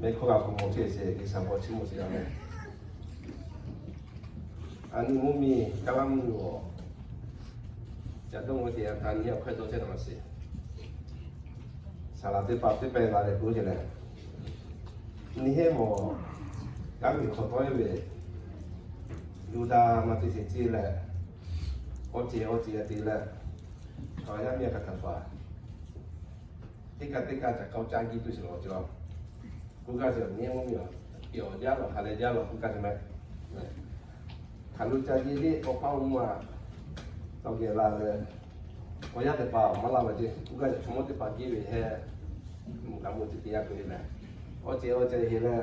Mehˆ hkawˇ g'a hk'aw mawˬ chehˇ sheˍ, G'uiˬsha bon chiˇ mvuh sheˍ laˇ mehˍ. A nyi mvuhˇmiˬ Kaˉlaˇ mvuhˇmiˬ awˬ, ca dawˇ ve teˇ yanˇ htaˇ nyi awˬ hkawehˇ dawˇ chehˇ taˍ ma sheˍ. Saˍ laˍ teˇ hpaˍ teˇ pehˍ la leh k'oˆ ce leh, nyi heˆ mawˬ, kanˉ miˬ hk'awꞈ tawˆ e ve, Yuˇdaꞈ maˇ teˇ sheˍ ce leh, awˬ ce awˬ ce te leh, chaw yaˇ miˇ a kaꞈ hkanˍ faˍ teˇ kaꞈ teˇ kaꞈ ca k'awꞈ caˇ jiˇ tuˬ sheˍ lawˬ ce. K'oˆ gaˇ ce, nyi mvuhˇmiˬ awˬ, awˬ jaˇ lawˬ, ha leh jaˇ lawˬ k'oˆ gaˇ ce mehˍ. Hk'aˬ lo ca jiˇ le, awˬ paˇ awˬ mvuhˇ a tawˇ geh la leh, awˬ yanˇ teˇ hpaˍ maˇ laˇ ve ce, k'oˆ gaˇ ce, chaw mawˇ teˇ hpaˍ jiˇ ve heh, mvuhˇ kaꞈ mvuhˇ ce te yaˇ k'oˆ e leh, awˬ ce awˬ ce he leh,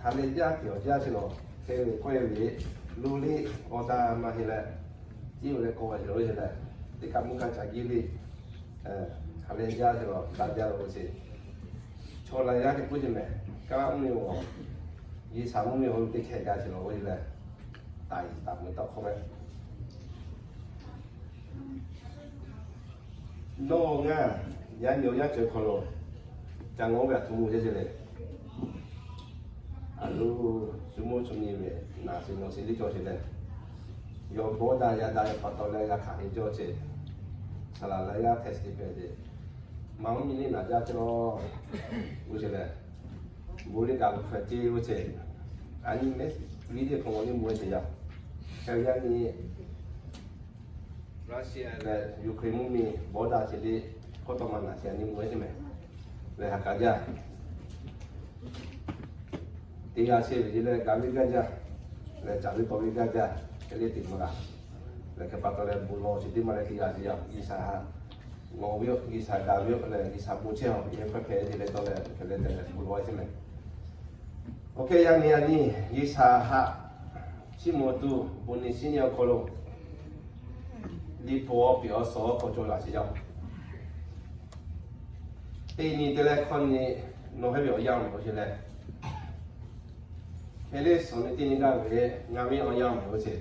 ha leh jaˇ te awˬ jaˇ ce lawˬ, hk'e ve k'oˆ e ve, lo le, awˬ taˇ maˇ he leh, jiˇ ve leh k'awꞈ ve ce lawˬ he leh, teˇ kaꞈ mvuhˇ kaꞈ ca jiˇ le, ha leh jaˇ ce lawˬ, daꞈ jaˇ lawˬ ve ce. Chaw la yaˇ hk'e k'oˆ ce mehˍ, Kaˉlaˇ mvuhˇmiˬ awˬ, G'uiˬsha mvuhˇmiˬ awˬ lo teˇ hkeh ga ce lawˬ ve leh, taˍ taˍ meuꞈ tawˇ hkawˇ mehˍ. Nawˬ ngaˬ yaˇ nyi awˬ yanˇ ceuˬ hk'aw lo ca ngawˬ ve a htoꞈ ma ce ce le. A lo, shu mawˇ shu nyi ve, naˬ sheˍ nawˬ sheˍ liˇ cawˬ sheˍ leh, yawˇ bawˇ daꞈ yaˇ daꞈ ve pa taw leh g'a hkanˍ ve cawˇ ce. Saˍ laˍ leh g'aˇ hpehꞈ sheˍ hpehꞈ ce. Maˇ mvuhˇmiˬ le naˬ jaˇ ce lawˬ, k'oˆ ce leh, bon le daꞈ lo hpehꞈ ce k'oˆ ce. A nyi mehˍ, viˉ teˇ hk'awꞈ le mawˬ e sheˍ yaˇ. Hk'e yaˇ nyi Russia leh Ukraine mvuhˇmiˬ bawˇ daꞈ ce le, hkawˇ tawˇ ma naˬ sheˍ a nyi mawˬ e sheˍ mehˍ. Leh ha k'aꞈ jaˇ, teˇ g'aˇ sheˍ ve ce leh gaˬ ve gaˇ jaˇ, leh caˬ ve tawˬ ve gaˇ jaˇ, hk'e le teꞈ maˇ g'a. Leh hk'e pa taw leh bon lawˬ sheˍ teˇ maˇ leh teˇ g'aˇ sheˍ yaˇ, G'uiˬsha ha ngawˬ ve yoˬ, G'uiˬsha gaˬ ve yoˬ leh G'uiˬsha bon chehˇ a, yehˬ hkawˇ hpehꞈ ce leh tawˇ leh hk'e leh te leh bon lawˬ sheˍ mehˍ. Oˇ hk'e yaˇ nyi a nyi G'uiˬsha haꞈ chiˇ mvuh tuˬ bon nyi shiˉ nyi awˬ hk'aw lo, Liꞈ hpu awˬ piˍ awˬ suhˍ awˬ hk'aw cawˬ laˬ sheˍ yaˇ. Teˇ nyi te leh hkawˇ nyi, nawˬ heh ve awˬ yanˇ awˬ hk'aw ce leh, hk'e le suhˍ nyi teˇ nyi gaˇ ve, ngaˬ ve awˬ yanˇ awˬ hk'aw ce,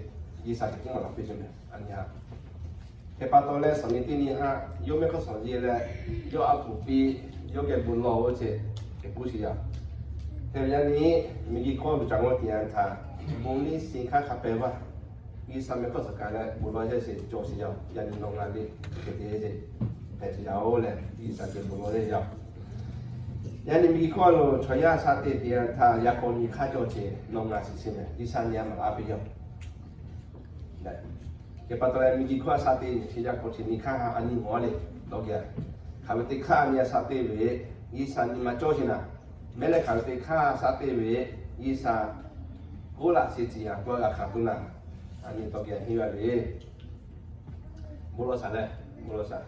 G'uiˬsha hk'e k'oˆ maˍ laˬ piˇ ce mehˍ a nyi haꞈ. Hk'e pa taw leh suhˍ nyi teˇ nyi haꞈ yawˇ mehˆ hk'awˇ suhˍ nyi leh, yawˇ a htoꞈ piˇ, yawˇ geh bon lawˬ ve ce, hk'e k'oˆ sheˍ yaˇ. Hk'e ve yaˇ nyi, miˬguiˬ hkawˇ ve ca g'awˇ te yanˇ htaˇ, bon liˇ shiˍ hk'aˇ hk'a pehˍ vaˇ, G'uiˬsha mehˆ hk'awˇ suhˍ kaꞈ leh bon lawˬ sheˍ ce cawˬ sheˍ yaˇ. Yaˇ nyi nawˬ ngaˬ le, hk'e te ce, hpehꞈ ce yaˇ oˬ leh G'uiˬsha geh bon lawˬ sheˍ yaˇ. Yaˇ nyi miˬguiˬ hkawˇ lo chaw yaˇ sha te te yanˇ htaˇ yaꞈ k'aw nyi hk'aˇ cawˬ ce, nawˬ ngaˬ shiˍ ce mehˍ, G'uiˬsha nyi a maˍ laˇ piˇ yaˇ. Hk'e pa taw leh miˬguiˬ hkawˇ a sha te nyi chi yaꞈ k'aw chi nyi hk'aˇ a nyi mawˬ le, dawˇ geh. Hk'aˬ ve teˇ hk'aˇ a nyi a sha te ve, G'uiˬsha nyi ma cawˇ sheˍ naˍ. Mehˉ leh hk'aˬ ve teˇ hk'aˇ a sha te ve, G'uiˬsha k'oˆ laꞈ sheˍ ciˍ a k'o g'a hkanˍ tuˬ naˍ, a nyi dawˇ geh henˇ g'a le. Bon lawˬ shaˍ leh, bon lawˬ shaˍ.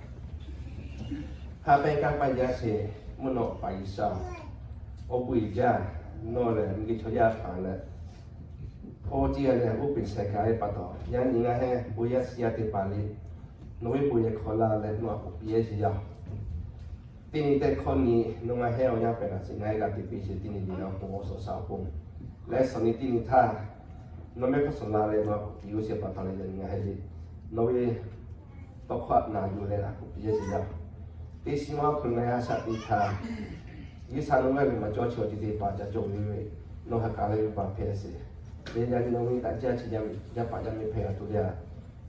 Ha pehˇ kaˇ paˇ jaˇ sheˍ, mvuhˇ naw paˍ G'uiˬsha, awˬ bon uiˍ jaˇ, nawˬ lehˬ miˬguiˬ chaw yaˇ hpanˍ leh, hpaw ciˇ a leh uˉ peꞈ sheh ka e pa taw, yaˇ nyi ngaˬ heh bon yaˇ shiˍ yaˇ teˇ hpaˍ le, nawˬ ve bon yehˬ hk'aw la leh nawˬ a k'oˍ piˇ e sheˍ yaˇ. Teˇ nyi teˇ hkawˇ nyi, nawˬ ngaˬ heh awˬ yanˇ pehꞈ laˬ sheˍ, ngaˬ heh g'a te piˇ sheˍ. Teˇ nyi nyi nawˬ k'o awˬ suhˍ shaˍ awˬ pon leh suhˍ nyi teˇ nyi htaˇ, nawˬ mehˆ hk'awˇ suhˍ la leh nawˬ a k'oˍ piˇ oˇ sheˍ pa taw leh yaˇ nyi ngaˬ heh le, nawˬ ve tawˇ hkawˇ a na yuˬ leh a k'oˍ piˇ e sheˍ yaˇ. Teˇ shiˍ ma hk'aw ngaˬ heh a shaꞈ teꞈ htaˇ, G'uiˬsha nawˬ g'a ve maˬ cawˇ chi awˬ ceuˬ teˇ hpaˍ ca cawˬ ve, nawˬ ha k'aˬ leh ve paˍ hpehꞈ sheˍ. Leh yaˇ nyi nawˬ ve daꞈ jaˇ chi yaˇ paˍ yaˇ miˇ hpehꞈ a tuˬ le a,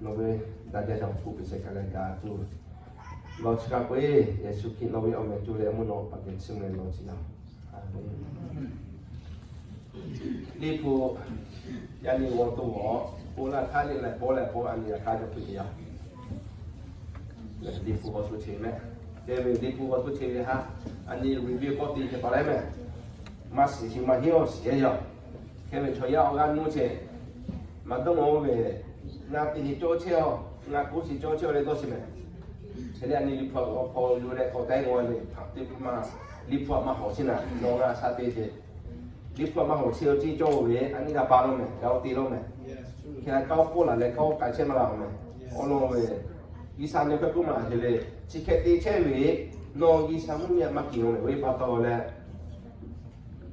nawˬ ve daꞈ jaˇ ca k'oˍ piˇ sheˍ kaꞈ leh ga tuˬ lawˬ chi kaꞈ k'oˆ e, Yeˍsuˆ Hkriꞈ nawˬ ve awˬ meh coˇ leh mvuhˇ naw paˍ geh chiˇ mvuh leh lawˬ chi yaˇ. Liꞈ hpu yaˇ nyi g'aw to g'awˬ, bon laˇ htaˇ le leh bawˆ leh bawˆ a nyi a hk'aˇ jaw hpui te yaˇ. Liꞈ hpu g'aw to che mehˍ. Hk'e ve Liꞈ hpu g'aw to che ve haꞈ, a nyi review k'awꞈ te hk'e pa leh mehˍ. Maˇ shiˍ shiˍ maˇ heˆ awˬ shiˍ e yaˇ. Hk'e ve chaw yaˇ awˬ g'aˇ nuˇ che, maˇ dawˇ mawˬ ve, ngaˬ teˇ heˍ cawˇ chehˇ a, ngaˬ k'oˆ shiˍ cawˇ chehˇ a leh dawˇ shiˍ mehˍ. Hk'e leh a nyi Liꞈ hpu a k'awꞈ k'awꞈ yuˬ leh k'awꞈ te g'aw ve htaꞈ teˇ maˇ, Liꞈ hpu a maˇ hawˍ shiˍ naˍ, nawˬ ngaˬ sha te ce. Liꞈ hpu a maˇ hawˍ chi awˬ ciˉ cawˇ ve, a nyi g'a pa lawˇ mehˍ, g'a oˇ te lawˇ mehˍ. Hk'e a kaˇ oˇ k'oˆ laˬ leh kaˇ oˇ k'ai chehˇ maˇ g'a mehˍ. Awˬ lawn ve, G'uiˬsha nyi hk'e k'oˆ maˍ laˬ hk'e le, chi hk'e te chehˇ ve, nawˬ G'uiˬsha mvuhˇmiˬ a maˇ kiˍ lawˇ mehˍ ve pa taw leh,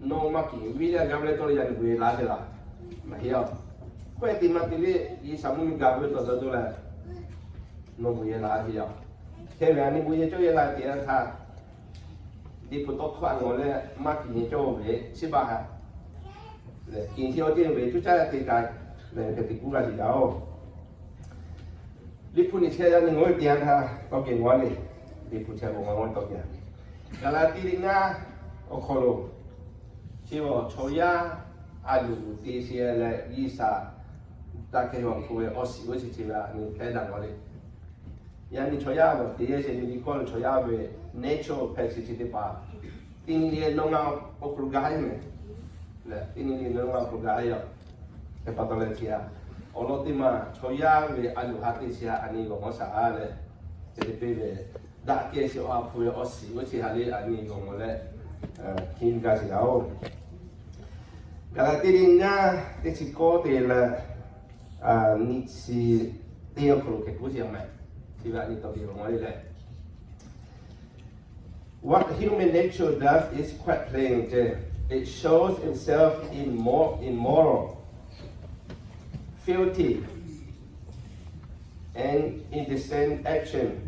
nawˬ maˇ kiˍ viˇ leh g'a ve leh tawˇ leh yaˇ nyi gu e laˇ te laˬ, maˇ heˆ a. Hk'e te maˇ te le, G'uiˬsha mvuhˇmiˬ ga ve tawˇ dawˇ dawˇ leh, nawˬ gu e laˇ te yaˇ. Hk'e ve a nyi gu e cawˇ e laˇ te yaˇ htaˇ, Liꞈ hpu tawˇ hkawˇ a ngawˬ leh maˇ kiˬ nyi cawˇ ve chi baˬ haꞈ, kiˬ nyi awˬ ceˇ ve cuˇ caˇ te kaꞈ leh hk'e te kuˉ g'a sheˍ yaˇ oˬ. Liꞈ hpu nyi chehˇ yaˇ nyi ngawˬ ve te yanˇ htaˇ tawˇ kehˬ g'awˇ le. Liꞈ hpu chehˇ ve ngawˬ ve tawˇ kehˬ. Gaˍlaˍtiˆ liꞈ ngaˇ awˬ hk'aw lo chi awˬ chaw yaˇ a loˍ te sheˍ leh G'uiˬsha daꞈ kehˬ ve awˬ hk'aw lo ve awˬ shiˍ oˇ chi chi ve a nyi hpehˇ daꞈ g'awˇ le. Yaꞈ nyi chaw yaˇ ve te yehˇ sheˍ nyi ve kawˇ lo chaw yaˇ ve nature hpehꞈ chi chi teˇ hpaˍ, teˇ nyi le nawˇ ngaˇ awˬ hk'aw lo gaˬ haˉ mehˍ. Teˇ nyi le nawˇ ngaˇ awˬ hk'aw lo gaˬ haˉ yaˇ. Hk'e pa taw leh chi a, awˬ lawn teˇ maˬ chaw yaˇ ve a loˍ haꞈ te sheˍ a nyi g'awˬ mawˇ shaˍ a leh, te te peˇ ve daꞈ kehˬ sheˍ awˬ ha hpu ve awˬ shiˍ oˇ chi ha le a nyi g'awˬ mawˇ leh, hkiˇ gaˇ sheˍ yaˇ oˬ. Gaˍlaˍtiˆ liꞈ ngaˇ teˇ chi kawˇ te leh nyi chi teˇ awˬ hk'aw lo hk'e kuˉ sheˍ mehˍ. Chi ve a nyi tawˇ te g'awˬ mawˇ le leh What human nature does is quite plain. It shows itself in, mor- in moral fealty and indecent action,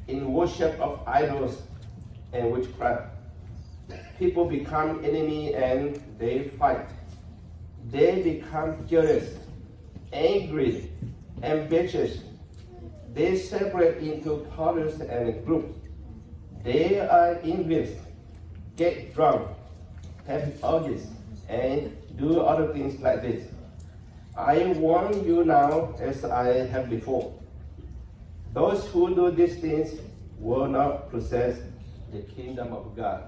in worship of idols and witchcraft. People become enemy and they fight. They become jealous, angry, ambitious. They separate into parties and groups. They are envious, get drunk, have orgies, and do other things like this. I warn you now, as I have before. Those who do these things will not possess the kingdom of God.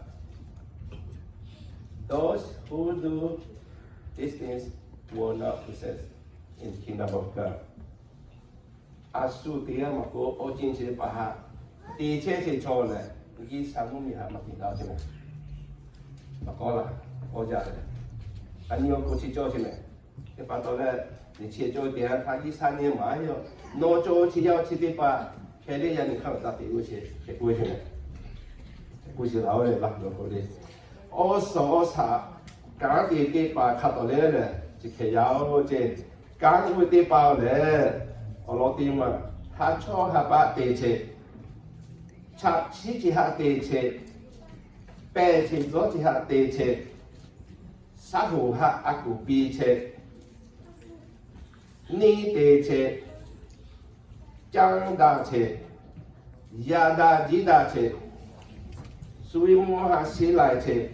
Those who do these things will not possess in the kingdom of God. A shu teˇ g'aˇ maˬ k'o, awˬ ceuˬ chi teˇ hpaˍ haꞈ te chehˇ sheˍ chaw lehˬ, G'uiˬsha mvuhˇ miˬ haꞈ maˇ te daꞈ ve mehˍ. Maˇ kawˆ laˬ, kawˆ jaˇ ve. A nyi awˬ hk'aw chi cawˇ sheˍ mehˍ. Hk'e pa taw leh, nyi chi cawˇ ve teˇ g'aˇ htaꞈ G'uiˬsha nyi maˍ a yoˬ. Nawˬ cawˇ chi yaˇ chi teˇ hpaˍ hkeh leh yaˇ nyi hk'aˇ awˬ taˇ te g'uˇ sheˍ, hk'e k'oˆ ve sheˍ mehˍ. Hk'e k'oˆ sheˍ laˬ oˬ leh laˬ ve awˬ hk'aw le, awˬ suhˍ awˬ shaˍ kanˉ te teˇ hpaˍ hk'a tawˍ leh lehˬ, chi hk'e yaˇ oˬ ceˇ. Kanˉ k'oˆ ve teˇ hpaˍ lehˬ, awˬ lawn teˇ maˬ haˉ chawˇ haˉ paˆ te chehˇ, chaꞈ chiˉ chi haꞈ te chehˇ, pehˬ chi dawˇ chi haꞈ te chehˇ, shaˉ hoꞈ haꞈ a kuˬ piˇ chehˇ, neˇ te chehˇ, canˇ daꞈ chehˇ, yaꞈ daꞈ jiˉ daꞈ chehˇ, shu ve mawˇ haꞈ sheˉ lai chehˇ,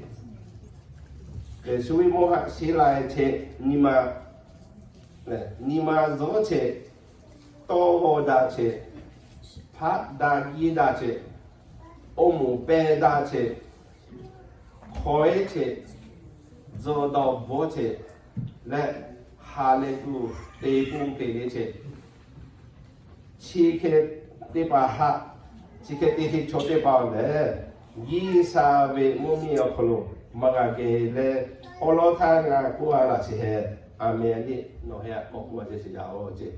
shu ve mawˇ haꞈ sheˉ lai chehˇ, nyi ma, nyi ma zuhˉ chehˇ, tawˇ g'awˇ daꞈ chehˇ, hpaˆ daꞈ jiˉ daꞈ chehˇ, awˬ moˍ pehˬ daꞈ chehˇ, hkawehˉ chehˇ, zuhꞈ dawˬ bvuhˇ chehˇ leh, ha lehˬ tuˬ te pon te le chehˇ. Chi hk'e teˇ hpaˍ haꞈ, chi hk'e te hk'e chaw teˇ hpaˍ lehˬ, G'uiˬsha ve mvuhˇ miˬ awˬ hk'aw lo maˇ g'a geh leh, awˬ lawn htaˇ ngaˬ k'oˆ a laˬ sheˍ hehˍ. A menˍ a nyi nawˬ hehˉ a k'awꞈ k'oˆ a ceˇ sheˍ yaˇ oˬ ceˇ.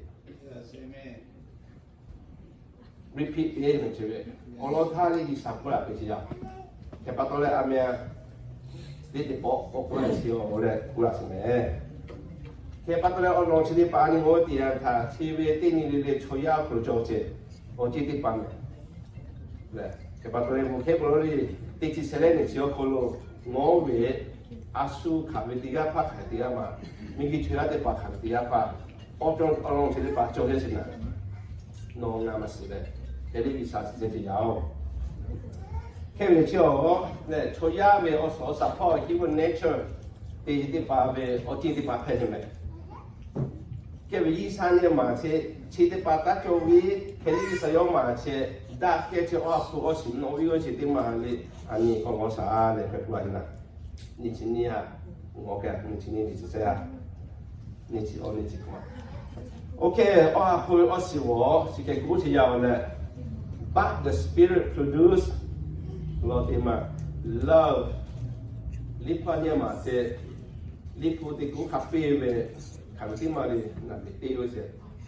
Repeat te mehˍ chi ve, awˬ lawn htaˇ le G'uiˬsha k'oˆ laˬ ve chi yaˇ. Hk'e pa taw leh a menˍ a, teˇ teˇ pawˆ k'awꞈ k'oˆ laˬ sheˍ oˬ leh k'oˆ laˬ sheˍ mehˍ. Hk'e pa taw leh awˬ lawn chi teˇ hpaˍ a nyi g'awˇ teˇ yanˇ htaꞈ chi ve teˇ nyi le le chaw yaˇ awˬ hk'aw lo cawˬ ceˇ, awˬ ceˇ teˇ hpaˍ mehˍ. Hk'e pa taw leh mvuhˇ hkehˉ k'o lo le, teˇ chi shehˍ leh nyi chi awˬ hk'aw lo ngawˇ ve a shu hkanˍ ve teˇ g'aˇ hpaˇ hkanˍ teˇ g'aˇ ma, miˬguiˬ chaw yaˇ teˇ hpaˍ hkanˍ ve teˇ g'aˇ hpaˇ, awˬ cawˇ awˬ lawn chi teˇ hpaˍ cawˬ ceˇ sheˍ naˍ, nawˬ ngaˬ maˇ shiˍ leh, hk'e le G'uiˬsha chi ceh te yaˇ oˬ. Hk'e ve chi awˬ lehˬ chaw yaˇ ve awˬ suhˍ awˬ shaˍ hpawˇ human nature te teˇ hpaˍ ve awˬ ceˇ teˇ hpaˍ hpehꞈ ve mehˍ. Hk'e ve G'uiˬsha nyi maˍ chi, chi teˇ hpaˍ taˇ cawˬ ve, hk'e le G'uiˬsha yawˇ maˍ chi, daꞈ kehˬ chi awˬ ha hpu awˬ shiˍ nawˬ ve awˬ ceuˬ teˇ maˬ le, a nyi k'awꞈ g'awˇ shaˍ leh hk'e k'oˆ a nyi naˍ. Nyi chi nyi a, g'awˇ kehˬ nyi chi nyi nyi chi shehˍ a, nyi chi awˬ nyi chi hk'aw. Oˇ hk'e awˬ ha hpu ve awˬ shiˍ g'awˇ chi hk'e k'oˆ chi yaˇ oˬ leh, but the Spirit produce, law teˇ maˬ, love, Liꞈ hpu a nyi maˍ chi, Liꞈ hpu teˇ kuˉ hk'a peˇ ve, hk'aˬ ve teˇ maˬ le, naˍ ve teˇ ve chi,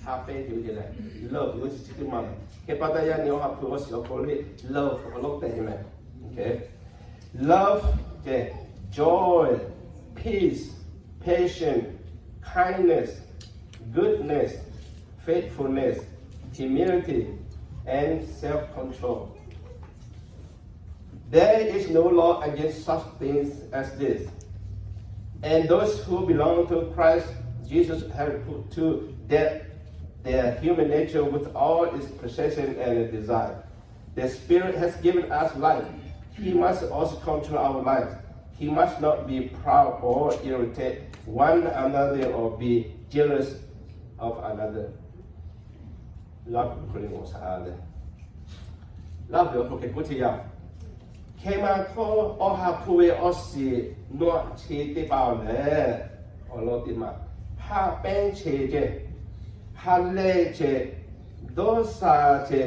ha pehnˇ te ve leh, love ve awˬ shiˍ chi teˇ maˬ le. Hk'e pa taw yaˇ nyi awˬ ha hpu awˬ shiˍ awˬ hk'aw lo le, love awˬ lawn tehꞈ ve mehˍ. Love, joy, peace, patience, kindness, goodness, faithfulness, humility, and self-control. There is no law against such things as this. And those who belong to Christ Jesus have put to death their human nature with all its passion and desire. The Spirit has given us life. He must also control our life. He must not be proud or irritate one another or be jealous of another. Laˇ ve awˬ hk'aw lo hk'e k'oˆ ce yaˇ. Hk'e maˇ hkawˇ, awˬ ha hpu ve awˬ shiˍ nawˬ aꞈ chi teˇ hpaˍ awˬ lehˬ, awˬ lawn teˇ maˬ, ha pehˉ che ce, ha lehˬ che, dawˇ sha che,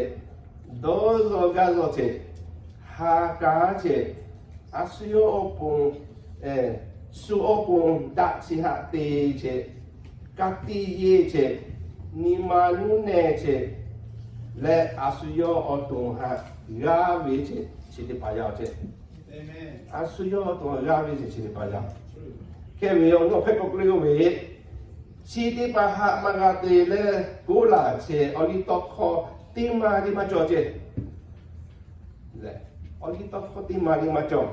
dawˇ zaw gaˇ zaw che, ha kaˉ che, a shu yawˇ awˬ pon, shu awˬ pon daꞈ chi haꞈ te che, ka tiꞈ yeˇ che, nyi ma nuˇ nehˬ che, leh a shu yawˇ awˬ to haꞈ g'aˇ ve che, chi teˇ hpaˍ yaˇ ce. A shu yawˇ awˬ to haꞈ g'aˇ ve che, chi teˇ hpaˍ yaˇ. Hk'e ve awˬ nawˬ hk'e k'awꞈ k'oˆ le k'oˆ ve, chi teˇ hpaˍ haꞈ maˇ g'a te leh koˉ laˬ che, awˬ liˇ tawˇ hkawˇ teˇ maˇ liˇ maˇ cawˬ ce. Awˬ liˇ tawˇ hkawˇ teˇ maˇ liˇ maˇ cawˬ.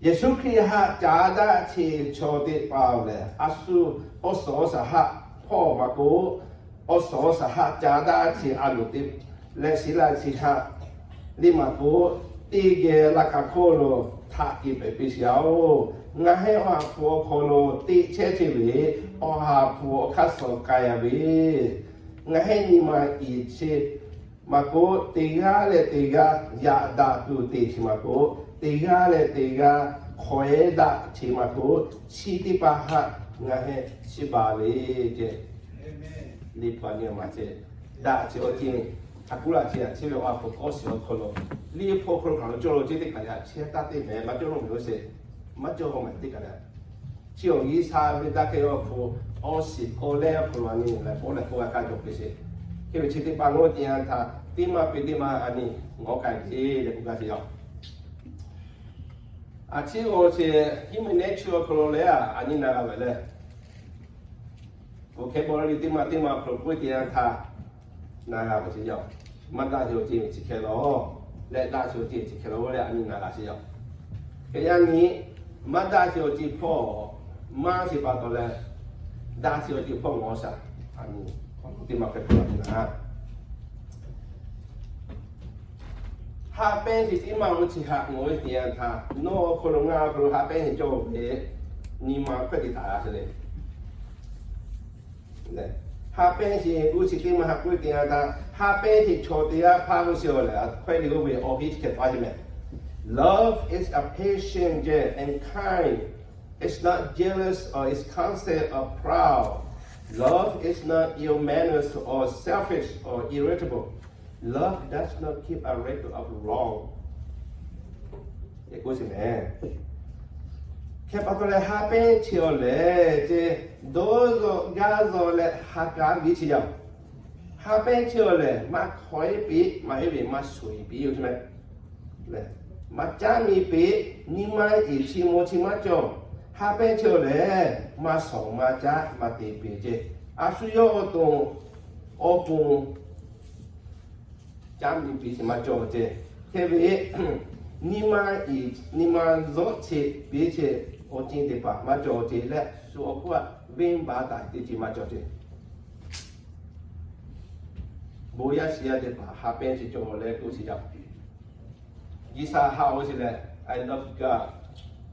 Yeˍsuˆ Hkriꞈ haꞈ ca daꞈ che chaw teˇ hpaˍ lehˬ, a shu awˬ suhˍ awˬ shaˍ haꞈ hpawˇ maˇ k'oˆ, awˬ suhˍ awˬ shaˍ haꞈ ca daꞈ che a loˍ teˇ leh shiˍ laˇ chi haꞈ liˇ maˇ k'oˆ, teˇ geh laˇ kaꞈ hkawˇ lo htaꞈ kehˬ pehˍ piˇ sheˍ-oˬ. Ngaˬ hui awˬ ha hpu awˬ hk'aw lo teꞈ chehˇ chehˇ ve, awˬ ha hpu awˬ hk'aˇ suh k'ai-a ve, ngaˬ hui nyi ma iˍ chi maˇ k'oˆ, teˇ g'aˇ leh teˇ g'aˇ yaꞈ daꞈ tuˬ te chi maˇ k'oˆ, teˇ g'aˇ leh teˇ g'aˇ hk'awꞈ-e daꞈ chi maˇ k'oˆ, chi teˇ hpaˍ haꞈ ngaˬ hui chi baˬ le ce. Liꞈ hpu nyi ma ce, daꞈ chi awˬ ceuˬ, a kuˉ laˬ chi a chi ve awˬ ha hpu k'awˇ shiˍ awˬ hk'aw lo, liꞈ hpu awˬ hk'aw lo hk'aˬ lo cawˬ lo ce teˇ kaꞈ yaꞈ chehˇ taˇ teˇ mehˍ maˇ cawˬ lo meh-o sheˍ, maˇ cawˬ k'o meh teˇ kaꞈ yaꞈ. Chi awˬ g'uiˬ sha ve daꞈ kehˬ awˬ hpu, awˬ shiˍ k'awꞈ leh awˬ hk'aw lo a nyi leh k'oˆ leh k'oˆ g'a kaˇ cawˬ piˇ sheˍ. Hk'e ve chi teˇ hpaˍ ngaˬ hui te yanˇ htaꞈ teˇ maˇ piˇ teˇ maˇ a nyi ngawˬ k'ai ve leh k'oˆ gaˇ sheˍ yaˇ. A chi awˬ shiˍ human nature awˬ hk'aw lo leh a nyi na g'a ve leh, vocabulary teˇ maˇ teˇ maˇ awˬ hk'aw lo k'oˆ ve te yanˇ htaꞈ na g'a ve chi yaˇ. Maˇ daꞈ sheˍ awˬ ceuˬ chi hk'e la, leh daꞈ sheˍ awˬ ceuˬ chi hk'e la leh a nyi na g'a sheˍ yaˇ. Hk'e yaˇ nyi, maˇ daꞈ sheˍ awˬ ceuˬ hpawˇ maˇ sheˍ pa taw leh, daꞈ sheˍ awˬ ceuˬ hpawˇ ngawˬ shaˍ a nyi teˇ maˇ hpehꞈ k'oˆ la ve naˍ. Ha pehˉ sheˍ teˇ maˇ ve chi haꞈ ngawˬ ve te yanˇ htaꞈ nawˬ awˬ hk'aw lo ngaˬ awˬ hk'aw lo ha pehˉ sheˍ cawˬ ve nyi ma hkawehˇ te taˍ g'a te le. Ha pehˉ sheˍ g'uˇ chi teˇ maˇ haꞈ k'oˆ ve te yanˇ htaꞈ ha pehˉ sheˍ chaw teˇ g'aˇ hpaˇ g'uˇ chi awˬ lehˬ, hkawehˇ le g'oˇ ve awˬ heˆ chi hk'e taˍ ve meh. Love is a patient and kind. It's not jealous or is conceited or proud. Love is not ill-mannered or selfish or irritable. Love does not keep a record of wrong. Hk'e pa taw leh ha pehˉ chi awˬ lehˬ ce, dawˇ zaw gaˇ zaw leh ha kaˉ viˉ chi yaˇ. Ha pehˉ chi awˬ lehˬ maˇ hk'awꞈ-e piˇ, maˇ heˆ ve maˇ shuˍ-e piˇ yoˬ ce meh. Maˇ caˉ nyi piˇ, nyi ma iˍ chi maw chi maˇ cawˬ. Ha pehˉ chi awˬ lehˬ maˇ shawˍ maˇ caˉ maˇ te piˇ ce. A shu yawˇ awˬ to awˬ pon caˉ nyi piˇ chi maˇ cawˬ ce. Hk'e ve nyi ma iˍ nyi ma zawˆ che piˇ ce, awˬ ceuˬ teˇ hpaˍ maˇ cawˬ ce leh shu awˬ hk'oˆ a venˇbaˆ taˍ teˇ ceuˬ maˇ cawˬ ce. Bon yaˇ shiˍ yaˇ teˇ hpaˍ ha pehˉ chi cawˬ leh k'oˆ chi yaˇ. G'uiˬ sha haꞈ-oˬ sheˍ leh, I love God,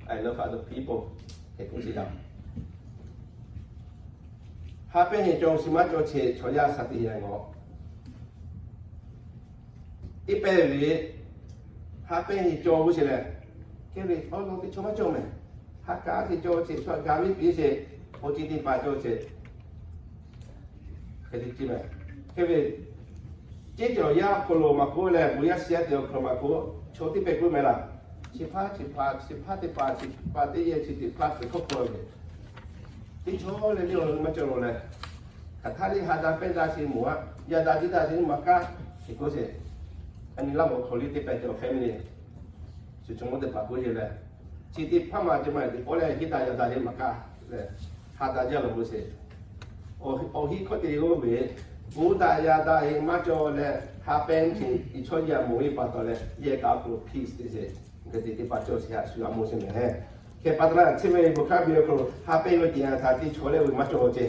I love other people hk'e k'oˆ sheˍ yaˇ. Ha pehˉ heˍ cawˬ chi maˇ cawˬ che chaw yaˇ sha teˇ heˍ leh ngawˬ. Teˇ pehˇ ve, ha pehˉ heˍ cawˬ g'uˇ sheˍ leh, hk'e ve awˬ lawn teˇ chaw maˇ cawˬ meh. Ha kaˉ teˇ cawˬ che, shu a gaˬ ve piˇ sheˍ, awˬ ceuˬ teˇ hpaˍ cawˬ che. Hk'e te ce meh. Hk'e ve, ceˇ cawˬ yaˇ awˬ hk'aw lo maˇ k'oˆ leh, bon yaˇ shiˍ yaˇ teˇ awˬ hk'aw lo maˇ k'oˆ, chaw teˇ pehˇ k'oˆ meh laˇ. Chi hpaˇ chi hpaˍ chi hpaˇ teˇ hpaˍ chi hpaˍ teˇ yehˬ chi teˇ hpaˍ teˇ hkawˇ hk'aw ve, teˇ chaw leh teˇ awˬ maˇ cawˬ lo leh, hk'aˬ htaˇ le ha daꞈ pehˇ daꞈ chi mawˬ a, yaꞈ daꞈ jiˇ daꞈ chi maˇ kaˉ, hk'e k'oˆ sheˍ. A nyi laˇ mawˬ hk'aw le teˇ pehˇ cawˬ family, chi chaw mawˇ teˇ hpaˍ k'oˆ sheˍ leh, chi teˇ hpaˍ maˇ cawˬ maˇ teˇ pawˆ leh jiˇ daꞈ yaꞈ daꞈ chi maˇ kaˉ leh, ha daꞈ jaˇ lo k'oˆ sheˍ. Awˬ heˆ hkawˇ te le k'oˆ ve, Bon daꞈ yaꞈ daꞈ-e maˇ cawˬ leh, haꞈ pehnˇ ce i chaw yaˇ moˍ ve pa taw leh, yehˬ kaꞈ awˬ hk'aw lo peace te ce, hk'e te teˇ hpaˍ cawˬ sheˍ haꞈ shu g'a mawˬ sheˍ mehˍ. Hk'e pa taw leh, chi ve bon hk'a biˇ awˬ hk'aw lo haꞈ pehnˇ ve teˇ yanˇ htaˇ teˇ chaw leh ve maˇ cawˬ ce.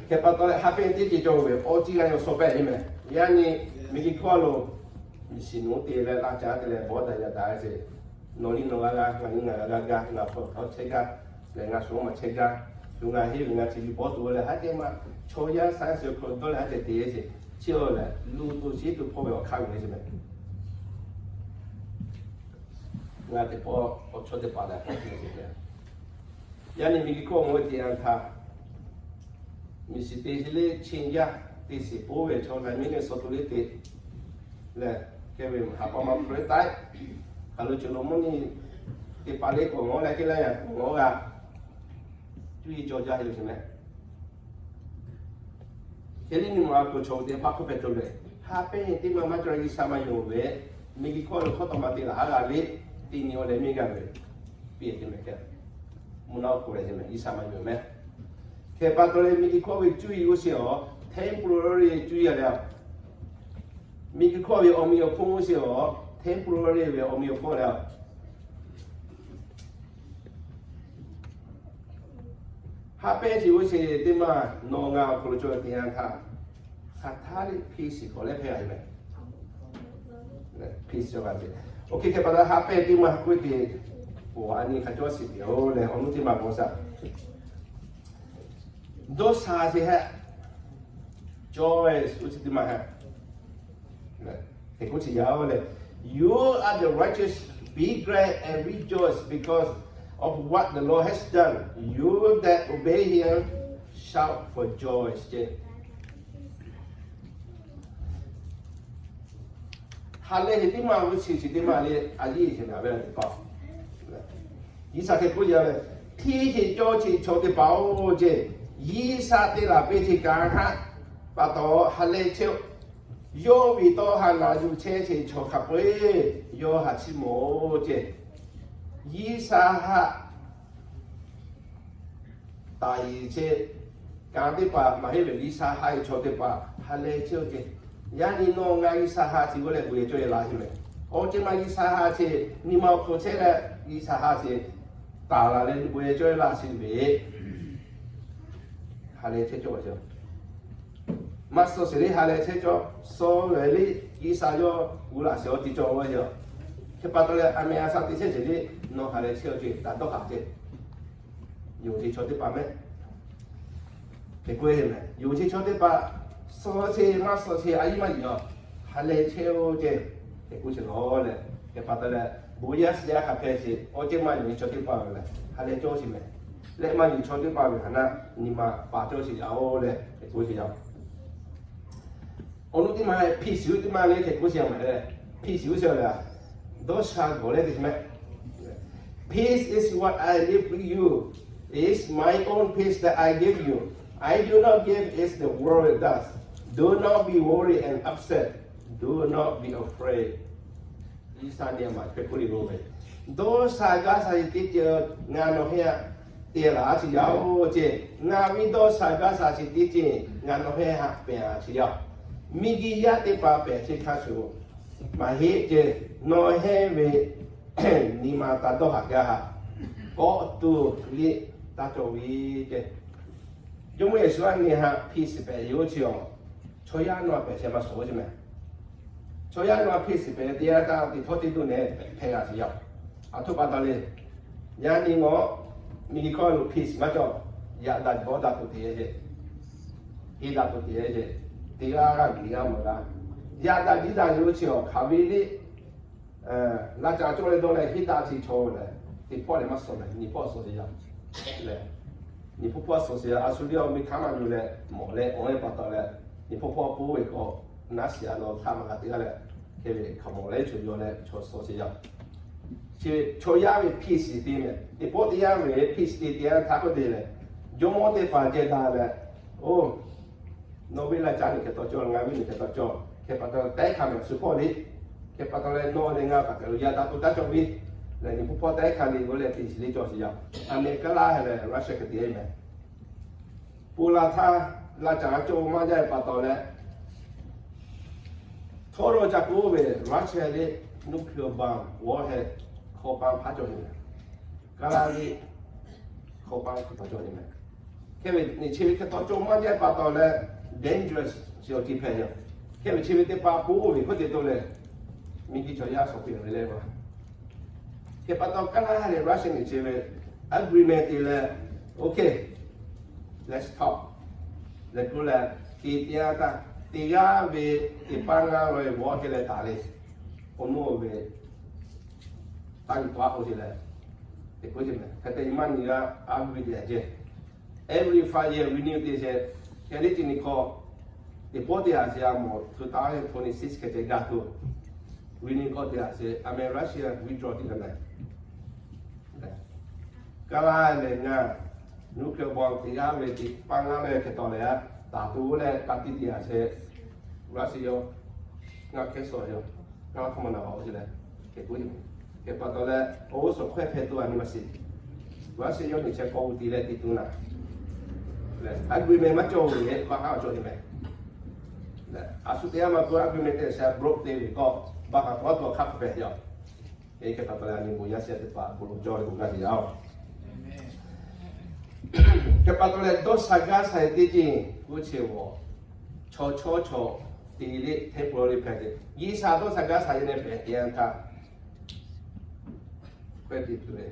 Hk'e pa taw leh, haꞈ pehnˇ teˇ ceuˬ cawˬ ve awˬ ciˉ g'a yaw suh pehˇ ve mehˍ. Yaꞈ nyi miˬguiˬ hkawˇ lo miˬ shiˍ nawˉ te leh laˇ caˉ te leh bawˇ daꞈ yaꞈ daꞈ ce, nawˬ liˇ nawˬ g'a g'a, ngaˬ liˇ ngaˬ g'a g'a, ngaˬ hpawˇ hk'aw chehˇ gaˇ, leh ngaˬ shu maˇ chehˇ gaˇ, shu ngaˬ henˇ ve ngaˬ chi liˇ bawˇ tuˬ leh haˉ teˇ maˇ chaw yaˇ science awˬ hk'aw lo dawˇ leh haˉ te te ce, chi awˬ lehˬ luˬ tuˬ shiˉ tuˬ hpawˇ ve awˬ hk'aˇ ve ce mehˍ. Ngaˬ teˇ pawˆ awˬ chawˇ teˇ hpaˍ lehˬ, yaꞈ nyi miˬguiˬ hkawˇ mawˬ ve teˇ yanˇ htaˇ, miˬ shiˍ te ce leh chi yaˇ teˇ shiˍ poˉ ve chaw laiˉ miˉ leh suh tuˬ leh te leh, hk'e ve haꞈ pa maˇ hpu leh taiˉ, hk'aˬ lo cawˬ lo mvuhˇ nyi teˇ hpaˍ leh k'awꞈ ngawˬ leh kehˉ leh yaꞈ k'awꞈ ngawˬ g'a, cuˇ yiˍ cawˬ jaˇ ve yoˬ ce mehˍ. Hk'e leh nyi ma a kuˬ chaw teˇ hpaˍ hk'oˆ hpehꞈ tuˬ lehˬ, haꞈ pehnˇ teˇ maˇ maˇ cawˬ leh G'uiˬsha maˇ yonˍ ve, miˬguiˬ hkawˇ lo hkawˇ tawˇ ma te laˬ haˉ g'a leh, teˇ nyi awˬ leh miˇ g'a ve, piˇ te mehˍ hk'e, mvuhˇ naw k'oˆ leh ce mehˍ, G'uiˬsha maˇ yonˍ mehˍ. Hk'e pa taw leh miˬguiˬ hkawˇ ve cuˇ yiˍ g'uˇ suhˍ awˬ temporary cuˇ yiˍ leh, miˬguiˬ hkawˇ ve awˬ meꞈ awˬ hponˇ g'uˇ suhˍ awˬ temporary ve awˬ meꞈ awˬ hponˇ leh, haꞈ pehnˇ shiˍ g'uˇ suhˍ teˇ maˇ nawˬ ngaˬ awˬ hk'aw lo cawˬ ve teˇ yanˇ htaˇ, hk'aˬ htaˇ leh peace k'awꞈ leh hpehꞈ g'a ve mehˍ. Peace cawˬ g'a ve. Oˇ hk'e hk'e pa taw haꞈ pehnˇ teˇ maˇ k'oˆ ve teˇ, aˬ nyi hk'a cawˇ shiˍ ve yoˬ leh awˬ nuˇ teˇ maˇ k'awꞈ shaˍ. Dawˇ sha ce hehˆ, joy g'uˇ suhˍ teˇ maˇ hehˆ. Hk'e k'oˆ ce yaˇ oˬ leh, You are the righteous, be glad and rejoice because of what the Lord has done. You that obey him shout for joy ce. Ha lehˬ ce teˇ maˇ g'uˇ suhˍ ce teˇ maˇ leh a yeˇ ce naˍ ve teˇ hpaˍ, G'uiˬsha hk'e k'oˆ yaˇ ve, Hteˇ ce cawˇ ce chaw teˇ hpaˍ oˬ ce, G'uiˬsha te laˬ piˇ ce kaꞈ haˆ pa taw ha lehˬ chehˇ-oˆ. Yawˇ ve tawˇ ha naˍ yuˬ chehˇ ce chaw hk'a peu-eˬ yawˇ haꞈ chiˇ mawˬ-oˬ ce. G'uiˬsha haꞈ taˍ yiˍ ce, kanˉ teˇ hpaˍ maˇ heˆ ve G'uiˬsha haꞈ ve chaw teˇ hpaˍ ha lehˬ chehˇ-oˆ ce. Yaꞈ nyi nawˬ ngaˬ G'uiˬsha haꞈ ce g'uˇ leh bon yehˬ cawˇ yehˬ la ce mehˍ. Awˬ ceuˬ maˇ G'uiˬsha haꞈ ce, nyi ma awˬ hk'aw chehˇ leh G'uiˬsha haꞈ ce taˍ laˬ leh bon yehˬ cawˇ yehˬ la ce ve, ha lehˬ chehˇ cawˇ ve ce. Maˇ suh sheˍ leh ha lehˬ chehˇ cawˇ, suh lehˬ leh G'uiˬsha yawˇ gu laꞈ sheˍ awˬ ti cawˇ ve yoˬ. Hk'e pa taw leh a meh a sha te chehˇ sheˍ leh nawˬ ha lehˬ chehˇ-oˆ ce, taꞈ dawˇ haˍ ce. Yonˍ ce chaw teˇ hpaˍ mehˍ. Hk'e k'oˆ ve mehˍ. Yonˍ ce chaw teˇ hpaˍ suh ce maˇ suh ce a yiˉ maˇ yiˍ-oˬ, ha lehˬ chehˇ-oˆ ce. Hk'e k'oˆ ce lawˬ leh, hk'e pa taw leh, bon yaˇ suh yaˇ hk'a hpehꞈ ce, awˬ ceuˬ maˇ yonˍ ve chaw teˇ hpaˍ ve lehˬ ha lehˬ cawˇ ce mehˍ. Leh maˇ yonˍ chaw teˇ hpaˍ ve hk'aˬ na nyi ma paˍ cawˇ ce yaˇ oˬ leh hk'e k'oˆ ce yaˇ. Awˬ nuˇ teˇ maˇ peace g'uˇ teˇ maˇ leh hk'e k'oˆ ce mehˍ leh, peace g'uˇ suhˍ lehˬ, dawˇ sha gawˬ leh te mehˍ. Peace is what I leave with you. It's my own peace that I give you. I do not give as the world does. Do not be worried and upset. Do not be afraid. G'uiˬsha nehˬ maˬ hk'e k'oˆ le k'o ve, dawˇ sha gaˇ sha ce teˇ ceuˬ ngaˬ nawˬ heh te laˬ a ce yaˇ oˬ ce. Ngaˬ ve dawˇ sha gaˇ sha ce teˇ ceuˬ ngaˬ nawˬ heh haꞈ pehˍ a ce yaˇ. Miˬguiˬ yaˇ teˇ hpaˍ pehˍ ce hk'a shuˍ, maˇ heˆ ce. Nawˬ heh ve nyi ma taꞈ dawˇ haˍ gaˇ haꞈ k'awꞈ tuˬ liꞈ taˇ cawˬ ve ce. Jawˇmawˇ Yeˍsuˆ a nyi haꞈ peace pehˍ yoˬ ce awˬ, chaw yaˇ nawˬ a pehˍ ce maˇ suhˍ ce mehˍ. Chaw yaˇ nawˬ a peace pehˍ teˇ yanˇ htaˇ teˇ htawˇ teˇ duˇ nehˬ hpehꞈ g'a ce yaˇ. Aˬ htoꞈ pa taw le. Yaꞈ nyi nawˬ miˬguiˬ hkawˇ lo peace maˇ cawˬ. Yaꞈ daꞈ bawˇ daꞈ tuˬ te ce, heˆ daꞈ tuˬ te ce, teˇ g'aˇ g'aˇ g'uiˬ g'aˇ mawˬ g'a. Yaꞈ daꞈ jiˇ daꞈ yoˬ ce awˬ hk'aˬ ve le. Laˇ caˬ cawˇ leh dawˇ leh heˆ daꞈ ce chaw lehˬ, teˇ pawˆ lehˬ maˇ suhˍ leh nyi pawˆ suhˍ ce yaˇ. Lehˬ, nyi pawˆ pawˆ suhˍ ce yaˇ a shu le awˬ miˇ htaˇ maˇ yuˬ leh mawˬ leh awˬ leh pa taw leh, nyi pawˆ pawˆ pawˆ ve k'awꞈ naˉ shiˍ a law htaˇ maˇ g'a te g'a leh, hk'e ve hk'a mawˬ leh chaw yaw leh chaw suhˍ ce yaˇ. Chi chaw yaˇ ve peace te mehˍ. Teˇ pawˆ teˇ yanˇ ve peace te teˇ yanˇ htaˇ k'oˆ te leh, jawˇmawˇ teˇ hpaˍ jehˇ daꞈ leh, oˇ, nawˬ ve laˇ caˬ nyi hk'e taw cawˇ, ngaˬ ve nyi hk'e taw cawˇ. Hk'e pa taw leh, tehˉ hkanˍ mehˍ shu hpawˇ le. Hk'e pa taw leh, nawˬ leh ngaˬ kaꞈ te lo yaꞈ daꞈ tuˬ taˇ cawˬ ve. Lehˬ, nyi pawˆ pawˆ tehˉ hkanˍ le g'uˇ leh te shiˍ le cawˬ shiˍ yaˇ. A meh kaˉ laˇ heh leh Russia hk'e te mehˍ. Ponˬ laˬ htaˇ, laˇ caˬ cawˇ maˇ jaˇ ve pa taw leh, htawˇ rawˇ ca k'oˆ ve Russia liꞈ nuclear bomb warhead hkawˇ paˇ hpaˇ cawˬ ve meh. Kaˇ laˇ liꞈ hkawˇ paˇ hpaˇ cawˬ ve meh. Hk'e ve chi ve hk'e htawˇ cawˇ maˇ jaˇ ve pa taw leh, dangerous chi awˬ ceuˬ hpehꞈ ve yoˬ. Hk'e ve chi ve teˇ hpaˍ k'oˆ ve hk'oˆ te to leh, miˬguiˬ chaw yaˇ shaˍ piˍ ve leh va. Hk'e pa taw kaˇ laˇ leh Russia liꞈ chi ve agreement te leh, okay, let's talk leh k'oˆ leh, ke teˇ g'aˇ htaˇ teˇ g'aˇ ve teˇ paˇ ngaˇ ve warhead leh taˍ le. Awˬ naw ve taˇ yuˬ paˆ k'oˆ ce leh, te k'oˆ ce meh. Hk'e te maˇ nyi g'a, a ve te a ce, every five year renew te ce. Hk'e le ce nyi hk'aw, teˇ pawˆ teˇ ha ce a mawˬ two thousand twenty six hk'e ce gaˇ tuˬ, renew k'awꞈ teˇ ha ce a meh Russia withdraw te gaˇ leh, kaˇ laˇ leh ngaˬ nuclear bomb teˇ g'aˇ ve teˇ paˇ ngaˇ leh hk'e taw leh a, taˍ tuˬ leh ka tiˇ teˇ ha ce Russia yawˇ ngaˬ hk'e suh yawˇ ngaˬ hk'aˇ maˇ na a ce leh, hk'e k'oˆ ce. Hk'e pa taw leh, oˇ suhˍ hkawehˇ hpehꞈ tuˬ a nyi ma shiˍ. Russia yawˇ nyi chehˇ k'awꞈ uˉ te leh te tuˬ naˍ, agreement maˇ cawˬ ve leh baˆ haˉ cawˬ ce meh. A shu teˇ g'aˇ ma k'o agreement te sha broke te ve k'o, baˆ haˉ k'awꞈ tuˬ hk'aˇ hpehꞈ yaˇ. Hk'e pa taw leh a nyi bon yaˇ shiˍ teˇ hpaˍ bon lawˬ cawˇ ve k'o gaˇ te yaˇ-oˬ. Hk'e pa taw leh dawˇ sha gaˇ sha e teˇ ceuˬ k'oˆ ce g'awˬ, chaw chawˇ chaw te le hteˇ k'o le hpehꞈ ce. G'uiˬ sha dawˇ sha gaˇ sha e leh hpehꞈ te yanˇ htaˇ, k'oˆ te tuˬ ve,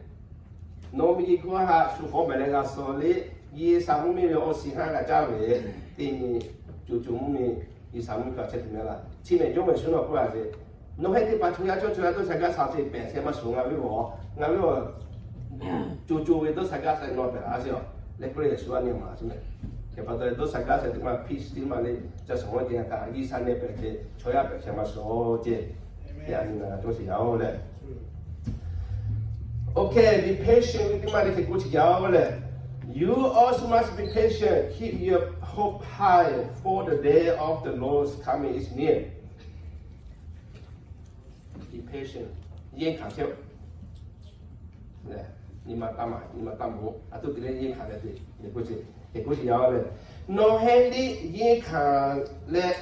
nawˬ miˬguiˬ hk'oˆ haꞈ shu hk'awꞈ mehˍ leh g'a suh le, G'uiˬ sha mvuhˇ miˬ ve awˬ shiˍ haˉ g'a caˇ ve, teˇ nyi co co mvuhˇ miˬ G'uiˬ sha mvuhˇ miˬ hk'a chehˇ tuˬ meh laˇ. Chi mehˍ jawˇ mehˍ shu nawˬ k'oˆ laˇ ce, nawˬ heˆ teˇ hpaˍ chaw yaˇ cawˇ chaw yaˇ dawˇ sha gaˇ sha te pehˬ shehˍ maˇ shuˍ, ngaˬ ve awˬ, ngaˬ ve awˬ co co ve dawˇ sha gaˇ sha nawˬ pehˬ laˇ ce a. Leh k'oˆ leh Yeˍsuˆ a nyi ma ce meh. Hk'e pa taw leh dawˇ sha gaˇ sha teˇ ma peace teˇ ma le, ca shuˍ ve te yanˇ htaˇ G'uiˬ sha nyi pehˬ ce, chaw yaˇ pehˬ shehˍ maˇ shuˍ ce. Te a nyi na cawˇ shiˍ yaˇ-oˬ leh, okay, be patient ve teˇ ma le hk'e k'oˆ shiˍ yaˇ-oˬ leh, you also must be patient, keep your hope high, for the day of the Lord's coming is near. Be patient, yeˇ hkanˍ chehˇ-oˆ. Nyi ma taˇ maˍ, nyi ma taˇ mawˬ, a htoꞈ te leh yeˇ hkanˍ leh te, te k'oˆ ce, te k'oˆ ce yaˇ-oˬ leh, nawˬ heˆ liˇ yeˇ hkanˍ leh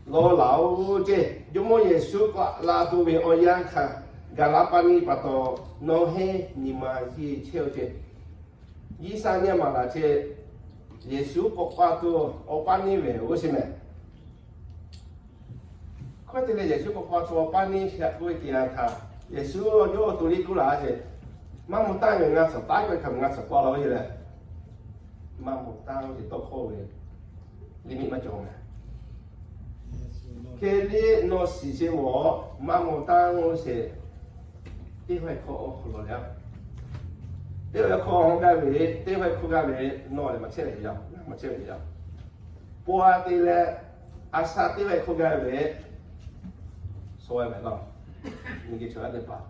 law laˬ-oˬ ce. Jawˇmawˇ Yeˍsuˆ k'awꞈ la tuˬ ve awˬ yanˇ hkanˍ gaˬ la pa nyi pa taw, nawˬ heˆ nyi ma yeˇ chehˇ-oˆ ce. G'uiˬ sha nyi maˍ laˬ ce, Yeˍsuˆ k'awꞈ pa tuˬ awˬ pa nyi ve oˇ shiˍ meh. Hk'e te leh Yeˍsuˆ k'awꞈ pa tuˬ awˬ pa nyi shiˍ k'oˆ ve te yanˇ htaˇ, Yeˍsuˆ yawˇ awˬ to liˇ k'oˆ laˬ ce, maˇ mawˬ taˉ ve ngaˬ chaw taˉ k'oˆ ve hk'a ngaˬ chaw pa law ve leh, maˇ mawˬ taˉ ve teˇ tawˇ hkawˇ ve limit maˇ cawˬ meh. Hk'e le nawˬ shiˍ ce mawˬ, maˇ mawˬ taˉ ve sheˍ, teˇ hawehˇ hkawˇ awˬ hk'aw lo le, teˇ hawehˇ hkawˇ hawˇ gaˇ ve, teˇ hawehˇ hkawˇ gaˇ ve, nawˬ lehˬ maˇ chehˇ ve yaˇ, maˇ chehˇ ve yaˇ. Paw a te leh, a sha teˇ hawehˇ hkawˇ gaˇ ve, sawˉ ve meh laˇ, miˬguiˬ chaw yaˇ teˇ hpaˍ,